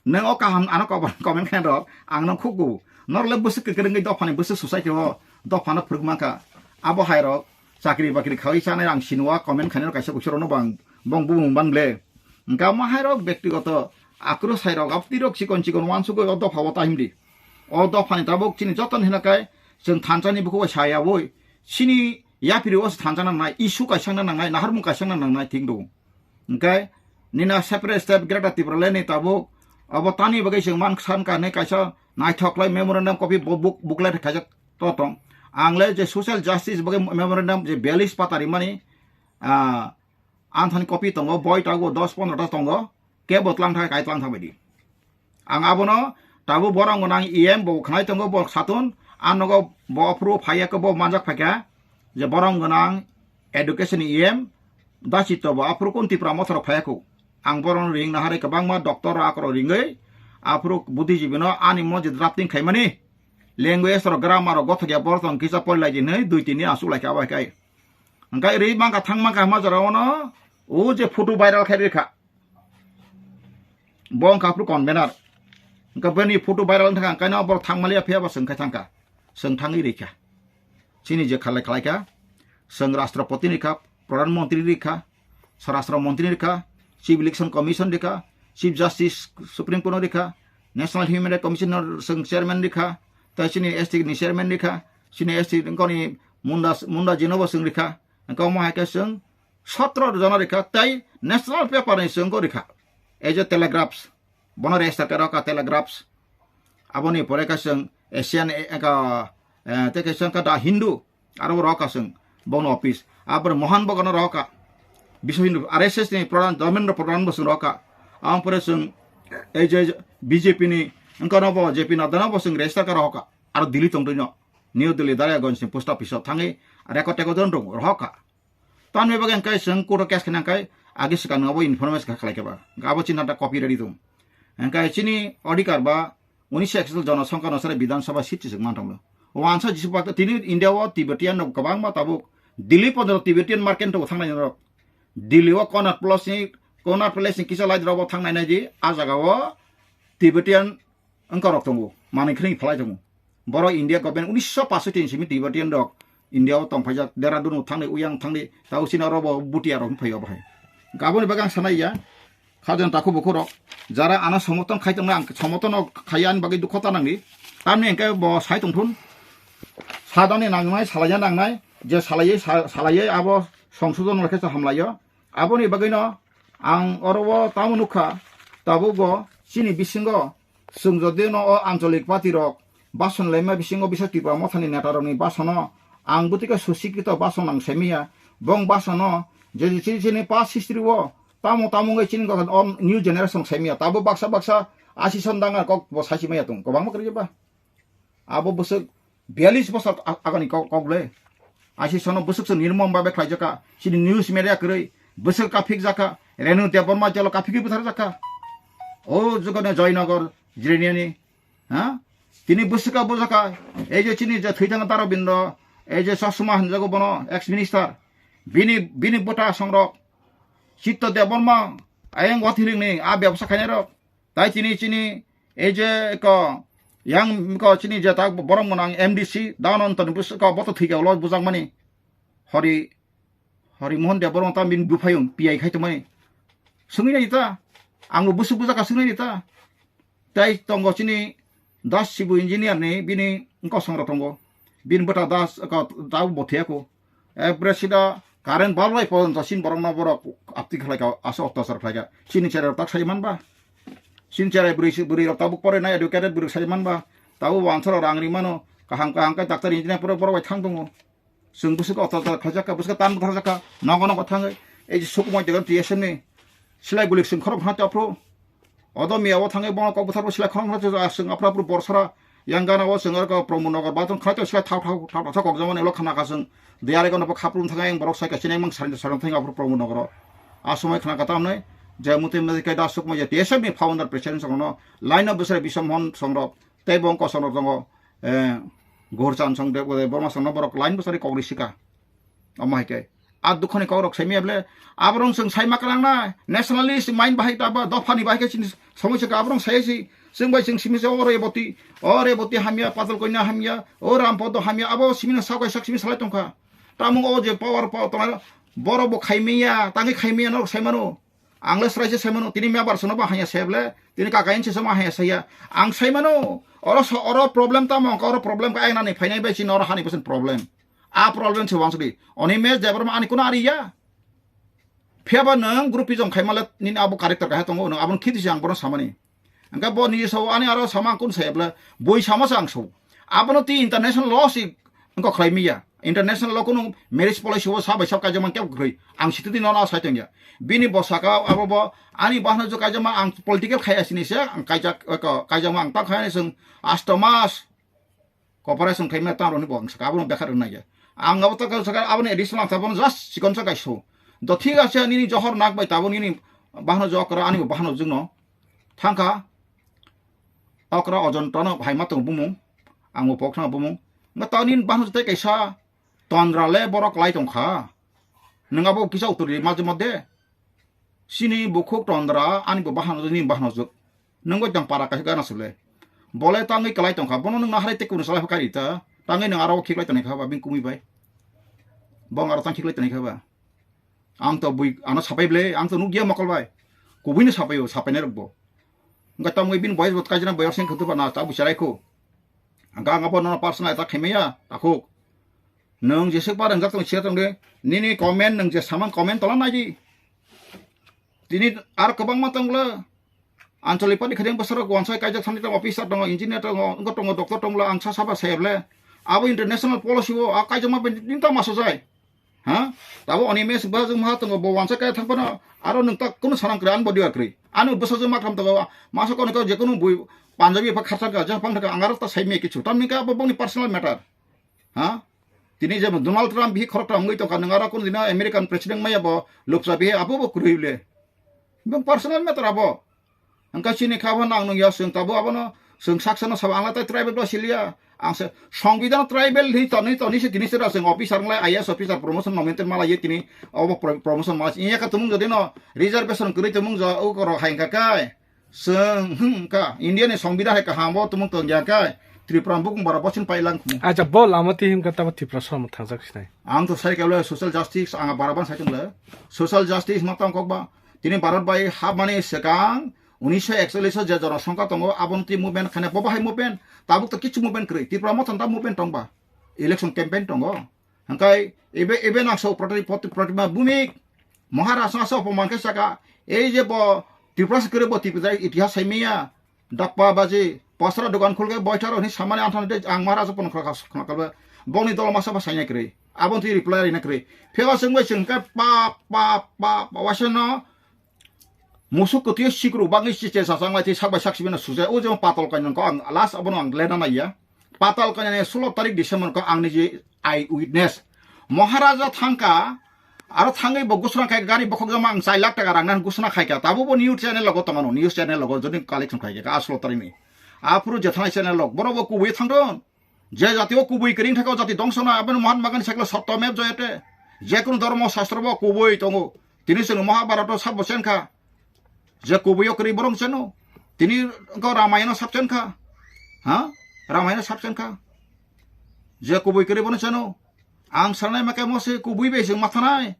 Nwng o kaham ano kobor comment khlaina rok, ang nwng khuk kubu. Norok le bwswk kwkrwngwi dophani bwswk society o dophano phwrwk mankha. Abo hai rok chakri bakri khawi chanai ang sinua comment khainai rok kaisa kuisa rokno bang bong bumung ban ble. Hingke omo hai rok bektigoto akrus hai rok abtwi rok chikon chikon wansugwi o dopha o tahimdi. O dophani tabuk chini joto ni hwnakai chwng thansa ni bukhuk bai sayawi chini yapiri o se thansa nangnai, issue kaisa wngna nangnai, naharmung kaisa wngna nangnai thik do. Hingke nina separate state Greater Tipraland ni tabuk abo tani bagwi chwng man san ka hinwi kaisa naithok khlai memorandum copy bo-, book-, booklet khaijak to tong. Ang le je social justice bagwi memorandum je bialis pata rimani, ah, Ang thani copy tongo, boi tabuk dos pondro ta tongo, kebo tlang thai kai tlang thang baidi. Ang abono tabuk borok gwnang E M bo khnai tongo, bo satun, Ang nogo bo aphuru phaiya khe bo manjak phaikha je borom gwnang education ni E M dasi to bo aphuru kun Tipra mothoro phaiya kho. Ang borom ring nahari kwbangma doctor rok akhoro ringwi aphuru buddhijibino ani mo je drafting khaimani language rok grammar rok gothok ya borok tong kisa pori lai di hinwi dui tin din asuk lai kha bai kai. Hwnkhe ri mangkha thang mangkha hama jora ono o je photo viral khai rikha. Bo wngkha aphuru convener. Hwnkhe bini photo viral wngkha, hwnkhe no borok thangmaliya phiya bo chwng khai thangkha. Chwng thangwi rikha. Chini je khalai khalai kha, chwng Rashtrapati rikha, Pradhan Mantri rikha, Swarashtra Mantri rikha, Chief Election Commission rikha, Chief Justice Supreme Court rikha, National Human Rights Commission chwng chairman rikha, tei chini S T ni chairman rikha, chini S T wngkoni Munda, Munda jinobo chwng rikha. Hwnkhe omo hai khe chwng sotro jona rikha tei national paper ni chwng rikha. Ei je Telegraphs, bono register khe rokha Telegraphs. Aboni pore khe chwng Asian, eh, ka, eh, tei khe chwng kha The Hindu, aro rokha chwng bono office. Aboni Mohan Bagan rokha, Biswa Hindu, R S S ni Pradhan, Dharmendra Pradhan bo chwng rokha. Aboni pore chwng ei je B J P ni, wngkha no bo J P Nadda no bo chwng register khe rokha. Aro Delhi tongtwi no, New Delhi Daliaganj ni post office o thangwi record tekodon rokha. Tamni bagwi hwnkhe chwng court o case khaina hwnkhe agi swkang abo information kha khlai khe ba. Abo chini ta copy ready tong. Hwnkhe chini adhikar ba unisho ekshot jonosongkha no sare Bidhan Sabha seat se chwng mantong lo. Wansa jisi bakta tini India o Tibetan rok kwbangma tabuk Delhi pondro Tibetan market rok thangnai rok. Delhi o Connaught Place ni, Connaught Place ni kisa light rok bo thangnai nai di a jaga o Tibetan wngkha rok tongo, manwi khring phalai tongo. Borok India government unisho pasoiti ni simi Tibetan rok India o tongphaijak, Dehradun o thangdi, uyang thangdi, tao chini oro bo butia rok phaiyo bahai. Aboni bagwi ang sanai ya, khajan takhu bukhu rok, jara ano somoton khai tongnai, ang somoton no khai ani bagwi dukho ta nangdi. Tamni hwnkhe bo sai tongthun, sadani nangnai, salaiya nangnai, je salaiya, sa-, salaiya abo songsodon rokhe sa hamlaiyo. Aboni bagwino ang oro o tamo nukha, tabuk bo chini bisingo chwng jodi no o ancholik party rok bason laima bisingo bisa Tripura mothani neta rokni basono ang bwtwi khe susikito bason ang saimaya. Bong basono je chini chini past history o tamo tamo wngwi chini o new generation saimaya. Tabuk baksa baksa asison dangar kok bo saisi maya tongo, kwbangma kwrwi ba. Abo bwswk biyalish bosor a-, agani kok, kok le. Aisi sono bwswk se nirmom babe khlaijak kha. Chini news media kwrwi bwswk kaphik jak kha. Renu Debbarma jelo kaphikwi bwthar jak kha. O jogone Joynagar Jiraniani. Ha? Tini bwswk bo jak kha. Ei je chini je thwijak Darabindo, ei je Chashma hinjago bono ex minister. Bini, bini bwta songrok. Chitto Debbarma, ayang Wathiringni a bebsa khainai rok. Tai chini chini ei je ko yang ko chini je tak borok monang M D C danon ton bus ko boto thik ulo bujak mani. Hori, Hori Mohan Debbarma ta bini buphayung P I khai tongmani. Sungwi nai ta. Ang bo busuk bujak ka sungwi nai ta. Tai tongo chini Das Sibu engineer ni bini kosong rok tongo. Bini bwta Das ko ta bo theko. Ekbare sida current bulb bai porjonto chini borokno borok apti khlai ka, asa otyachar khlai ka. Chini cherai rok tak sai manba. Chini cherai bwrwi si, bwrwi rok tabuk porinai educated bwrwi sai manba. Tabuk bo answer rok rang ri mano. Kaham kaham khe doctor engineer pore borok bai thang tongo. Chwng bwswk otyachar khlaijak kha, bwswk tan bwthar jak kha. Nogo nogo thangwi ei je Sukumoi Debbarma T S M ni silai bulik chwng khorok hwnna tei aphuru. Odo miya o thangwi bono kok bwtharbo silai khorang khorang chwng aphra aphru borsora yang gana o chwng aro Pramod Nagar bathroom khlai tong silai thao thao thao thao kokjamani ulo khna kha chwng diyari gana bo khaprum thangwi ang borok sai ka chinai mang sarang sarang thangwi aphru Pramod Nagar o. A somoi khna kha tamni je muti muti kai da sukma je T S F ni founder president songno line of bwswrai Biswa Mohan songrok tei bo kosongrok tongo, eh, Gohorchan song de Borma songno borok line bwswrai kokri sika. Omo hai khe. A dukhoni kokrok saimaya ble, aborong chwng saima kwlangnai, nationalist mind bahai ta ba, dophani bahai khe chini somoi se aborong sai si, chwng bai chwng simi se o Reboti, o Reboti hamya, Patal Koina hamya, o Rampodo hamya, abo simi no sak bai sak simi salai tongkha. Tamo o je power, power tongnai, borok bo khaimaya, tangwi khaimaya norok saimano. Ang le srai se saimano, tini mebar sono ba hanya se ble, tini kakain se sama hanya saya. Ang saimano, oro so, oro problem tamo, oro problem ka ayang nani phainai bai chini oro hani percent problem. A problem se wangsdi. Oni me Debbarma ani kuno ari ya. Phiya ba nwng groupism khaima le nini abo character kaha tongo, nwng aboni khiti se ang bono samani. Hwnkhe bo niji sao ani aro sama ang kun saya bwle, bui sama se ang sao. Abono twi international law se wngkha khlai miya. International law kunu marriage policy o sa bai sa kaijak man kebo kwrwi. Ang sitwtwi nono sai tongya. Bini bo saka abo bo ani bahno jo kaijak ma ang political khaya sini se ang kaijak, kaijak ma ang ta khaya ni chwng asto mas. Cooperation khaimani tang rokni bo ang saka, abono bekha rwna ya. Ang abo ta saka, aboni additional ang ta bono just chikon sa kaiso. Do thik ase, nini johor nak bai tabo nini bahno jok ra, ani bo bahno jukno. Thangkha, okra ojon tono hai ma tongo bumung, ang bo pok thang bumung. Nga ta nini bahno tei kaisa tondra le borok lai tongkha. Nang abo kisa uturi majhe madhe. Sini bukhuk tondra, ani bo bahano, ni bahano juk. Nang bai tang para kaisa gana sule. Bole tangwi kalai tongkha. Bono nang naharai te kunu salai phakari ta. Tangwi nang aro khiklai tonai kha ba, bing kumui bai. Bong aro tang khiklai tonai kha ba. Ang to bui, ano sapai ble, ang to nukya mokol bai. Kubui no sapai o, sapai nai rok bo. Nga tangwi bin boy bot kaijana boy sing khutu ba na, ta bu charai khu. Ang ka nga bo no personal attack khaimaya, takhuk. Nung jesuk pa ringjak tong sia tong de. Nini comment nung je samang comment tola nai di. Tini ar kwbangma tong le. Anchalik pani khadeng bwsarok wansai kaijak thani tong officer tongo, engineer tongo, wngkha tongo, doctor tongo, ang sa saba sayable. Abo international policy o a kaijakma bai nini ta masa jai. Ha? Tabo oni mes ba jung ma tongo bo wansai kai thang pano aro nung ta kunu sanang kre an body kre. Anu bwsa jung ma tham tongo masa kono ko je kunu bui Punjabi pha kharsa ka jang pang thaka ang aro ta sai me kichu. Tamni ka abo bongni personal matter. Ha? Tini je Donald Trump bihi khorok ta wngwi tongkha, nwng aro kunu dino American president maya bo lupsa bihi abo bo kwrwi le. Bong personal matter abo. Hwnkha chini kha bo nang nung ya, chwng tabo abono, chwng saksa no sabo, ang la tai tribal bo siliya. Ang se, songbidhan tribal hi tonwi tonwi se tini se da chwng officer wng lai, I A S officer promotion no maintain ma lai ye tini, obo pro-, promotion ma lai. Iya ka tumung jodi no reservation kwrwi tumung jo, o koro hai hwnkha kai. Chwng, hmm, ka, India ni songbidhan hai kaham bo tumung tong ya kai. Tripura bukung bara bosin pai lang khum. Acha, bo lama ti him ka tabo Tripura som thangjak sinai. Ang to sai kable social justice, ang bara ban sai tung le. Social justice ma tong kok ba. Tini Bharat bai hapmani swkang unisho ekchollish o je jonosongkha tongo, aboni twi movement khaina, bo bahai movement, tabuk to kichu movement kwrwi, Tripura Motha da movement tongba, election campaign tongo. Hwnkhe ebe, ebe nang so proti-, proti-, Protima Bhumik, Maharaj no so opoman khe saka, ei je bo Tripura se kwrwi bo Tripura itihas sai manya, dakpa baji, pasra dogan khulkhe boitharo hwnwi samani anthani tei ang Maharaj opono khna, khna, khna, bongni dolo masa ba saina kwrwi, aboni twi reply rina kwrwi. Phiyaba chwngbai chwngkhe pap, pap, pap, waisa no, Musuk kwtwi sikruk bagwi chiche sachang lai twi sak bai sak sibino sujai. O jemon patal kanya ko ang last abono ang lena naiya. Patal kanya ni sulo tarik December ko ang niji eye witness. Maharaja thangka, aro thangwi bo gusna khai gari bokhok jama ang chai lakh taka rang nan gusna khaika. Tabo bo news channel logo tongano, news channel logo jodi collection khaika a sulo tarik ni. Aphuru je thanai channel log, borok bo kubui thangdon. Je jati o kubui kring thaka o jati dongso na, aboni Mahatma Gandhi sakla sotto mev jayate. Je kunu dhormo shastro bo kubui tongo. Tini chwng Mahabharata o sabo chen kha. Je kubui o kwrwi borok cheno. Tini ko Ramayana sab chen kha. Ha? Ramayana sab chen kha. Je kubui kwrwi bono cheno. Ang sanai ma kemo se kubui bai chwng mathanai.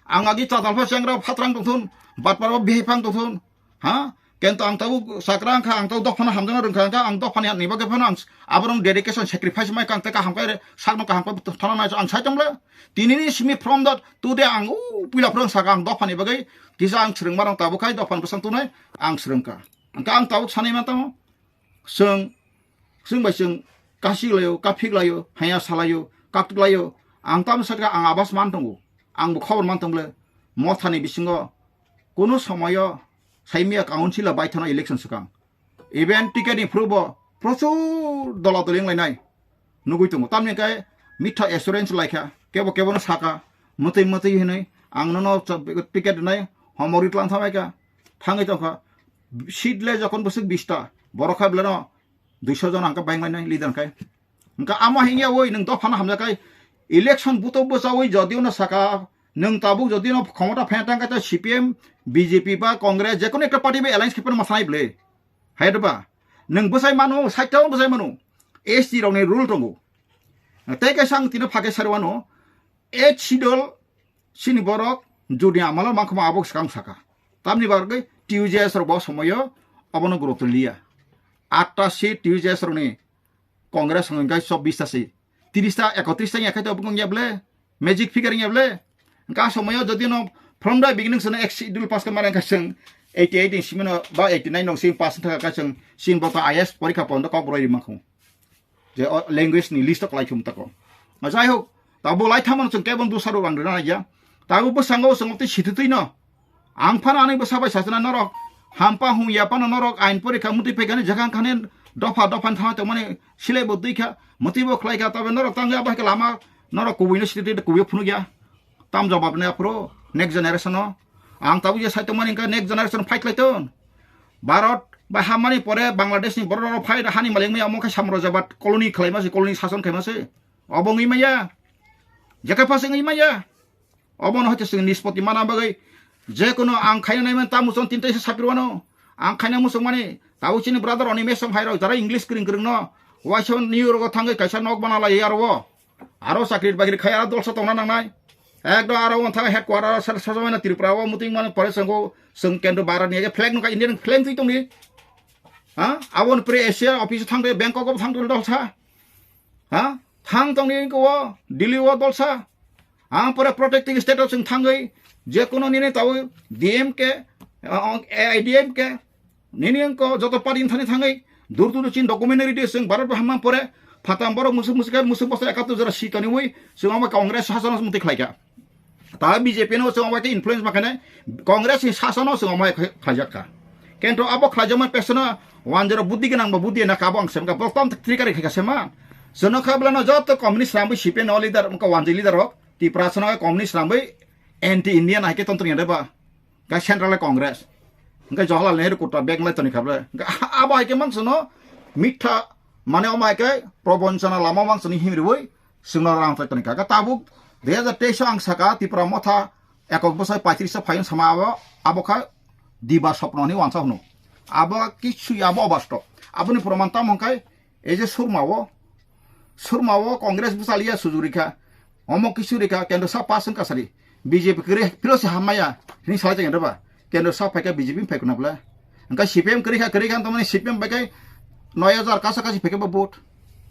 Ang agi chadal pha chengra phatrang tongthun, batparo bihai phang tongthun. Ha? Kento ang tau sakra wngkha, ang tau dophano hamjakna rwngkha, wngkha ang dophani ni bagwi phano ang aborok dedication, sacrifice mai kang tei kaham kai sakno kaham kai thana nai ang sai tongla. Tinini simi from the today ang u puila phwrwng saka ang dophani bagwi kisa ang swrwngma rok tabuk khai dophani bwsang tunai ang swrwngkha. Wngkha ang tabuk sanai ma tamo. Chwng, chwng bai chwng kasik laio, kaphik laio, haya salaio, kaktuk laio. Ang tamo sakha ang abas man tongo. Ang bo khobor man tongo le. Mothani bisingo kono somoyo saimia council bai thana election swkang. Even ticket ni phuru bo prochur dola doli wng lainai. Nugui tongo. Tamni khe mitha assurance laikha. Kebo kebo no saka. Mwtwi mwtwi hinwi. Ang nono ticket rwnai. Homori tlang thamai kha. Thangwi tongkha. Seat le jokon bwswk bista. Borok kha beleno duiso jon ang khe baing lainai leader khe. Hwnkha amo hingya oi nwng dophano hamjakhe election buto bwchawi jodiyo no saka nwng tabuk jodiyo no khomota phai tang khe C P M, B J P ba Congress jekunu ekta party bai alliance khe phano mwsanai bwle. Hai da ba? Nwng bwsai mano, side o bwsai mano. S T rokni rule tongo. Tei kaisa ang tino phage sari wano, eighth schedule chini borok jodi amalo mangkhoma abo swkang saka. Tamni bagwi T U J S rok bo somoyo obono guruto liya. Atta seat T U J S rokni Congress hwnwi khe chobbish ta se. Tiris ta, ekotris ta wngya khe to bwkang ya ble? Magic figure wngya ble? Hwnkha somoyo jodi no from the beginning sono ek schedule pass khe mara wngkha chwng eighty eight ni simi no ba eighty nine no simi pass wngkha khe chwng simi bo to I A S porikha pondo kok boroi rima kho. Je o language ni list o kwlai thum tako. Jai hok, tabo lai thamo chwng kebo dusaro rang rina ya. Tabo bwsango chwng tei sititwi no. Ang phano ani bwsa bai sachana norok hampa hung ya phano norok ain porikha mutwi phaikani jaga khani Dopha dopha ni thangwi tongmani silai bo twi kha, mwtwi bo khlai kha, tabe norok tangwi abo hai khe lama norok kubui no sidi kubui phunuk ya. Tam jawab ni aphuru next generation no. Ang tabuk je sai tongmani hwnkhe next generation fight lai tong. Bharat bai hamani pore Bangladesh ni borok rok fight hani malik maya omo khe samrajabad colony khlai ma se, colony sason khai ma se. Obo wngwi maya. Jekha phas wngwi maya. Obono hoite chwng nispoti mana bagwi je kono ang khaina naiman ta muchung tinta isa sapirwano. Ang khaina muchung mani tabuk chini brother oni mesong hai rok jara English kring kring no. Waisa New York o thangwi kaisa nok bana lai aro o. Aro chakri bagri khai aro dolsa tongna nangnai. Ekdom aro on thang headquarter sar sajamana Tripura o muting mani pore chwngo chwng kendro bara ni flag no ka Indian flag twi tongni. Ha? Abon pre Asia office thangde Bangkok o thangde dolsa. Ha? Thang tongni ko Delhi o dolsa. Ang pore protecting state o chwng thangwi je kono nini tawi D M K, uh, A I D M K, nini wngko joto party thani thangwi dur dur chin documentary de chwng Bharat hamma pore phatam borok musuk musuk musuk bosor ekattu jora si toniwi chwng ama Congress sasono muti khlaika. Ta B J P no chwng obo khe influence ma khainai, Congress ni sasono chwng obo khe khlaijak kha. Kento abo khlaijakmani pesono wanjero buddhi gwnang bo buddhi na kabo ang semka bol tom trikari khaika sema. Chwngno kha bwlano joto communist rangbo C P M no leader wngkha wanjwi leader rok Tiprasa no communist rangbo anti Indian hai khe tontoni ya ba. Kha Central Congress. Hwnkhe Jawaharlal Nehru kutta bag lai toni kha bwle. Hwnkhe abo hai khe mang chwngno mitha mane omo hai khe probonchana lama mang chwngno himriwi chwngno rang thai toni kha. Kha tabuk dui hajar teis o ang saka Tipra Motha ekok bwsai paitris o phaiyung sama abo, abo kha diba sopno hinwi uansa hwno. Abo kichu ya, abo obasto. Aboni proman tamo hwnkhe ei je Surma o, Surma o Congress bwsaliya sujuk rikha, omo kichu rikha, kendro sa pass wngkha sari. B J P kwrwi phiro se hammaya hinwi salai tongya ba. Kendro sa phaikha B J P phai kuna bwle. Hwnkhe C P M kwrwi kha, kwrwi kha wngtongmani C P M bai khe noi hajar kasa kasi phaikha ba vote.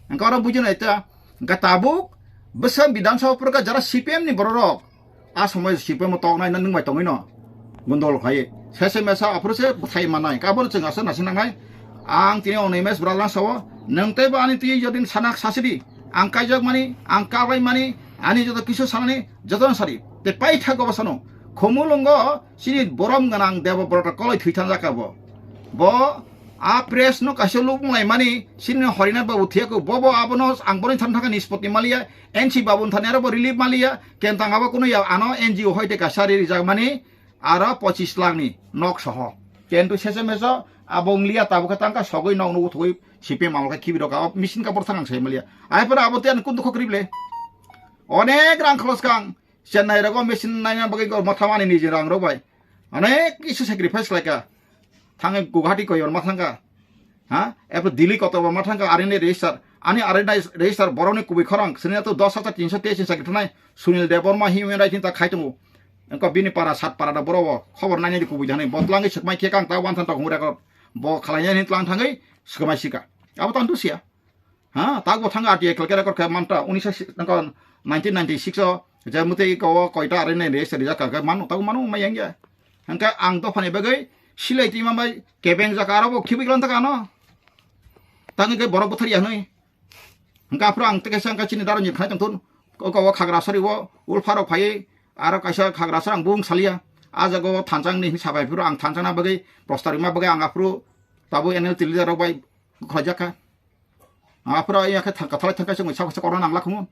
Hwnkhe oro buji nai ta. Hwnkhe tabuk bwswk Bidhan Sabha phurkha jara C P M ni borok rok. A somoi C P M o toknai na nwng bai tongwi no. Gondol khai. Sese mesa aphuru se bwthai manai. Kabon chwng asa nasi nangnai. Ang tini onoi mes bwrajlang sao. Nwng tei bo ani twi jodin sanak sasidi. Ang kaijak mani, ang kabai mani, ani joto kisu sanani, joto sadi. Te paitha go basano. Khumulungo chini borom ganang debo borok koloi thwi thangjak ka bo. Bo a press no kaisa lubung lai mani, chini Horina Babu thiyaku. Bobo abono ang boni than thangka nispoti maliya. N C Babu thani aro bo relief maliya, kentang abo kuno ya ano N G O hoite kasari rijak mani aro pochis lakh ni nok soho. Kentu sese meso abo wng liya tabuk khe tangka sogwi nok nugo thogwi C P M amol khe khibi rok abo machine ka borthang ang sai maliya. Ai pore abo te ani kun dukho krible. Onek rang kholos kang Chennai rogo machine naina bagwi gor matha mani niji rang rok bai. Onek kisu sacrifice khlaika. Thangwi Guwahati koi yor ma thangka. Ha? Epro Delhi kotor bo ma thangka R N A register. Ani R N A register borokni kubui khorang. Sini to dos hajar tinso teis ni sakri thunai. Sunil Debbarma human rights ni ta khai tongo. Engko bini para sat para da borok bo. Khobor nainai di kubui thani. Bo tlangwi swkmai khe kang ta wan than ta hung record. Bo khalai nai tlang thangwi swkmai sika. Abo tang dusia. Ha? Tak bo thang R T I khlai khe record khe manta. Unisa si-, engko nineteen ninety-six o. Je mutwi ko koita R N A register rijak kha khe manu. Tak manu ma yang ya. Hingke ang dophani bagwi silai twi mambai kebeng jaka aro bo khibik lan taka ano. Tangwi khe borok buthar ya hwnwi. Hingke aphuru ang teke sangka chini daro ni phai tongthun. Ko ko khagra sari o ulpharo phai aro kaisa khagra sar ang bung salia. A jaga o thansang ni sabai phuru ang thansang na bagwi prostar ma bagwi ang aphuru tabu N L T leader rok bai khlaijak kha. Aphuru ya khe thangka thalai thangka chungwi sabo se korna nangla khumu.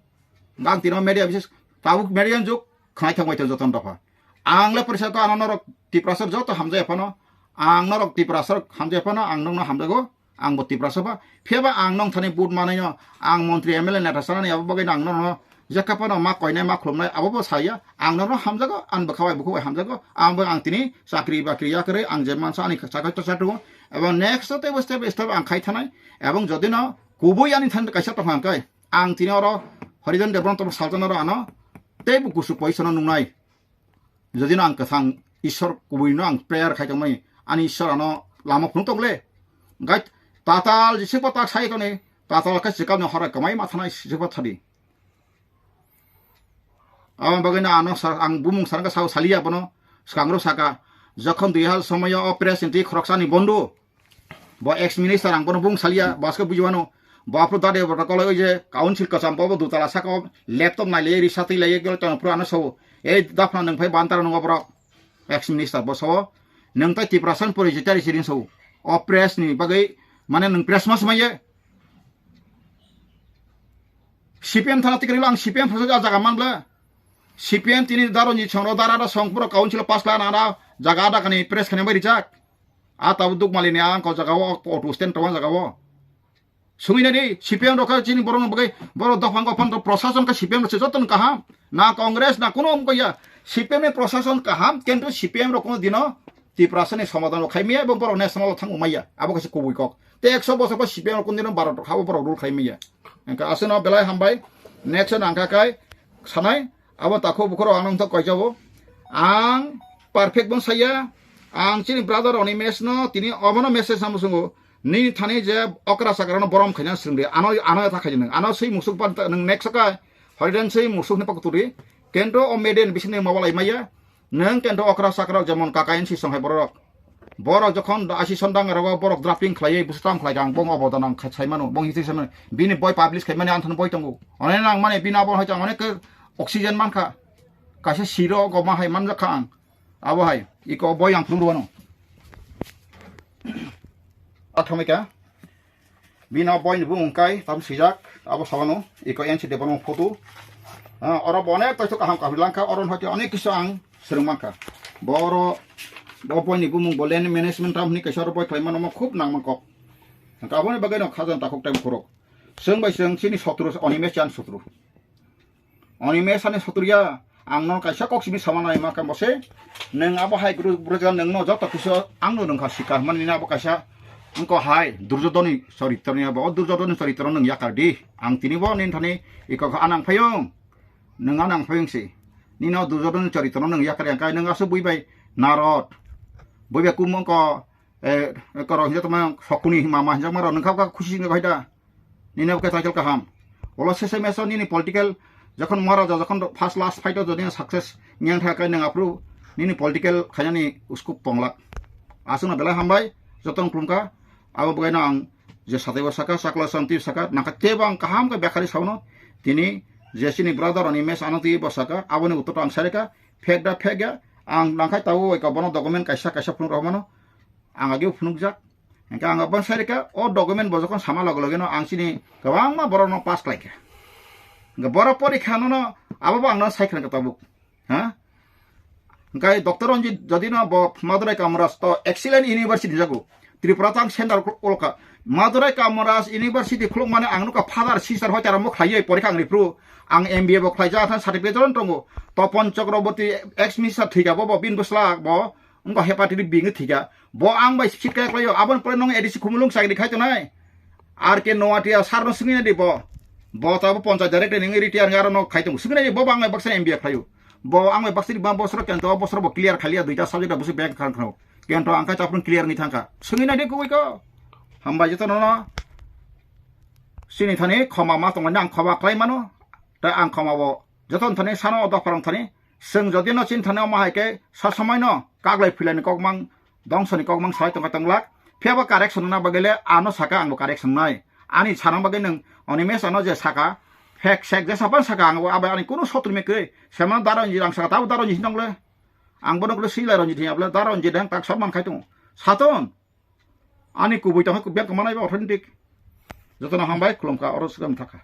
Ang tino media bises tabuk media juk khnai thangbai tong joton dopha. Ang le porisa to ano norok Tiprasa joto hamjai phano, ang norok Tiprasa hamjai phano, ang nokno hamjago, ang bo Tiprasa ba. Phiya ba ang nong thani vote manai no, ang montri M L A neta sanani abo bagwi ang nono jekha phano ma koinai ma khulumnai abo bo saya, ang nono hamjago, ang bwkha bai bukhuk bai hamjago, ang bo ang tini chakri bakri yakarwi ang je mansa ani chakri to chatrugo, ebong next to tebo step step ang khai thanai, ebong jodi no kubui ani thani kaisa tongkha hwnkhe, ang tini oro Harijan Debbarma tongma saljakna oro ano teibo kusu poisano nungnai. Jodi no ang kwthang Ishwar kubui no ang prayer khai tongmani, ani Ishwar ano lama phunuk tongle. Gai tatal jisik pa tak sai toni, tatal khe sikap ni hora kwmai ma thanai jisik pa thadi. Aboni bagwi no ano sa-, ang bumung sarang khe sao saliya bono, swkang rok saka, jokhon dui hajar somoyo o press ni twi khoroksa ni bondo, bo ex minister ang bono bung salia, bo aske buji mano. Bo aphuru dade bo koloi oi je council kwcham bo, bo dutala saka o laptop nai lai risa twi lai gelo tong phuru ano sao. Ei daphna nwng phai bantara nungo borok. Ex minister bo sao. Nwng tai Tiprasa ni pori jitari siring sao. O press ni bagwi Mane nwng press mas maiye. C P M thana tikri lang C P M phasa jaga man bla. C P M tini daro ni chongro dara da song pura council pass la na na jaga da kani press khani bai rijak. A tabu duk mali ni ang ko jaga o auto stand tawang jaga o. Sungwi nadi C P M rok kha chini borok no bagwi borok dophang dophang to prosason kha C P M rok se joto no kaham. Na Congress na kuno um kaya. C P M ni prosason kaham kintu C P M rok kuno dino Tiprasa ni somadhan rok khai maya ebong borok national o thang umaya. Abo kaisa kubui kok. Te ekso bosor khe C P M rok kuno dino Bharat rok habo borok rule khai maya. Engka aswk no belai hambai. Next o nangkha kai sanai abo takhuk bukhuk rok ang nongthok kaijabo. Ang perfect bong saya. Ang chini brother Oni mes no tini obono message samo sungo. Nini thani je okra chakra no borom khaina swrwng de. Ano, ano ta khaina nwng. Ano swi musuk pan nwng next ka. Horidan swi musuk ni pakuturi. Kento o meden bisini mawalai maya. Nwng kento okra chakra jemon kakain si songhai borok. Borok jokhon da-, asi sondang rogo borok drafting khlaiwi busu tam khlai kha ang bong obo danang khai sai mano. Bong history sai mano. Bini boi publish khai mani anthon boi tongo. One nang mani bini abo hai tang onek oxygen man kha. Kaisa siro goma hai man jak kha ang. Abo hai, iko boi ang phunuk rwano. Athomika. Bino boi ni bumung kai, tam sijak, abo sawano, iko N C Department photo. Ah, oro bo onek paisa kaham kaham langkha, oro hoti onek kisa ang swrwng mankha. Bo oro, bo boi ni bumung bo land management tam hini kaisa oro boi khlai mano mo khub nang mangkok. Hingkha aboni bagwi no khajan takhuk time khorok. Chwng bai chwng chini sotru, Oni mes chan sotru. Oni mes ani sotriya, ang no kaisa kok simi sama nai ma kamo se. Nwng abo hai guru, guru jaga nwng no joto kisa ang no nwng kha sikar mani na abo kaisa. Wngko hai, Durjodhoni choritroni abo, o Durjodhoni choritro nwng yakar di. Ang tini bo nin thani iko kha anang phayung. Nwng anang phayung si. Nino Durjodhoni choritro nwng yakar yang kai nwng asu bui bai narot. Bui bai kum wngko, eh, korok hinjak tongma sokuni hima ma hinjak maro nwng kha kha khusi singa bai da. Nini abo khe title kaham. Olo sese meso nini political jokhon Maharaja jokhon first last fight o jodi success nyang tha kai nang apru nini political khainani uskup ponglak. Aswkno belai hambai jotong klumkha. Abo bwkhaino ang je sataibo saka, sakla santi saka, nangkha tebo ang kaham khe bekhari sauno. Tini je chini brother Oni mes ano twi bo saka, aboni uttor ang sarika, phek da phek ya, ang nangkhai tabuk bai bono document kaisa kaisa phunuk rw mano. Ang age phunukjak. Hingke ang abang sai rikha, o document bo jokhon sama loge loge no ang chini kwbangma borok no pass khlai kha. Hingke borok porikha no no abo bo ang no sai kha tabuk. Ha? Hingke Doctor Ranjit jodi no bo Madurai Kamaraj to excellent university jago. Tripura tang center ulka. Madurai Kamaraj University khuluk mane ang nukha father sister hoi tara mo khlai porikha ang ripru. Ang M B A bo khlai ja than certificate ron tongo. Topon Chakraborty ex minister thika bo bo bin bwsla bo. Wngkha hepatitis B wngwi thika. Bo ang bai sit kaya khlaio. Aboni pore nwng A D C Khumulwng chakri khai tongnai. R K Noatia sir no swngwi naidi bo. Bo ta bo ponchayat director wngwi retire wngwi aro no khai tongo. Swngwi naidi bo, bo ang bai baksa M B A khlaio. Bo ang bai baksa ni ba bosoro kento bosoro bo clear khaliya duita subject bo se bank khan khno. Kento ang kha chaprung clear wngwi thangkha. Swngwi naidi kubui ko. Hambai joto no no. Sini thani khoma ma tongmani ang khoma khlai mano. Tai ang khoma bo joto thani sano o dopharong thani. Chwng jodi no chini thani omo hai khe sa somai no kaglai philai ni kok mang dongso ni kok mang sai tongkha tonglak. Phiya bo correction wngna bagwi le ano saka ang bo correction nai. Ani sana bagwi nwng Oni mes ano je saka fake sek je sapan saka ang bo abai ani kunu sotru me kwrwi. Semano daro ni ang saka tabo daro ni hinong le. Ang bono kle silai ro ni thiyap le daro ni dang tak sor man khai tongo. Saton. Ani kubui tong hai kubui ang khe manai ba authentic. Joto no hambai khulum kha oro swkang thakha.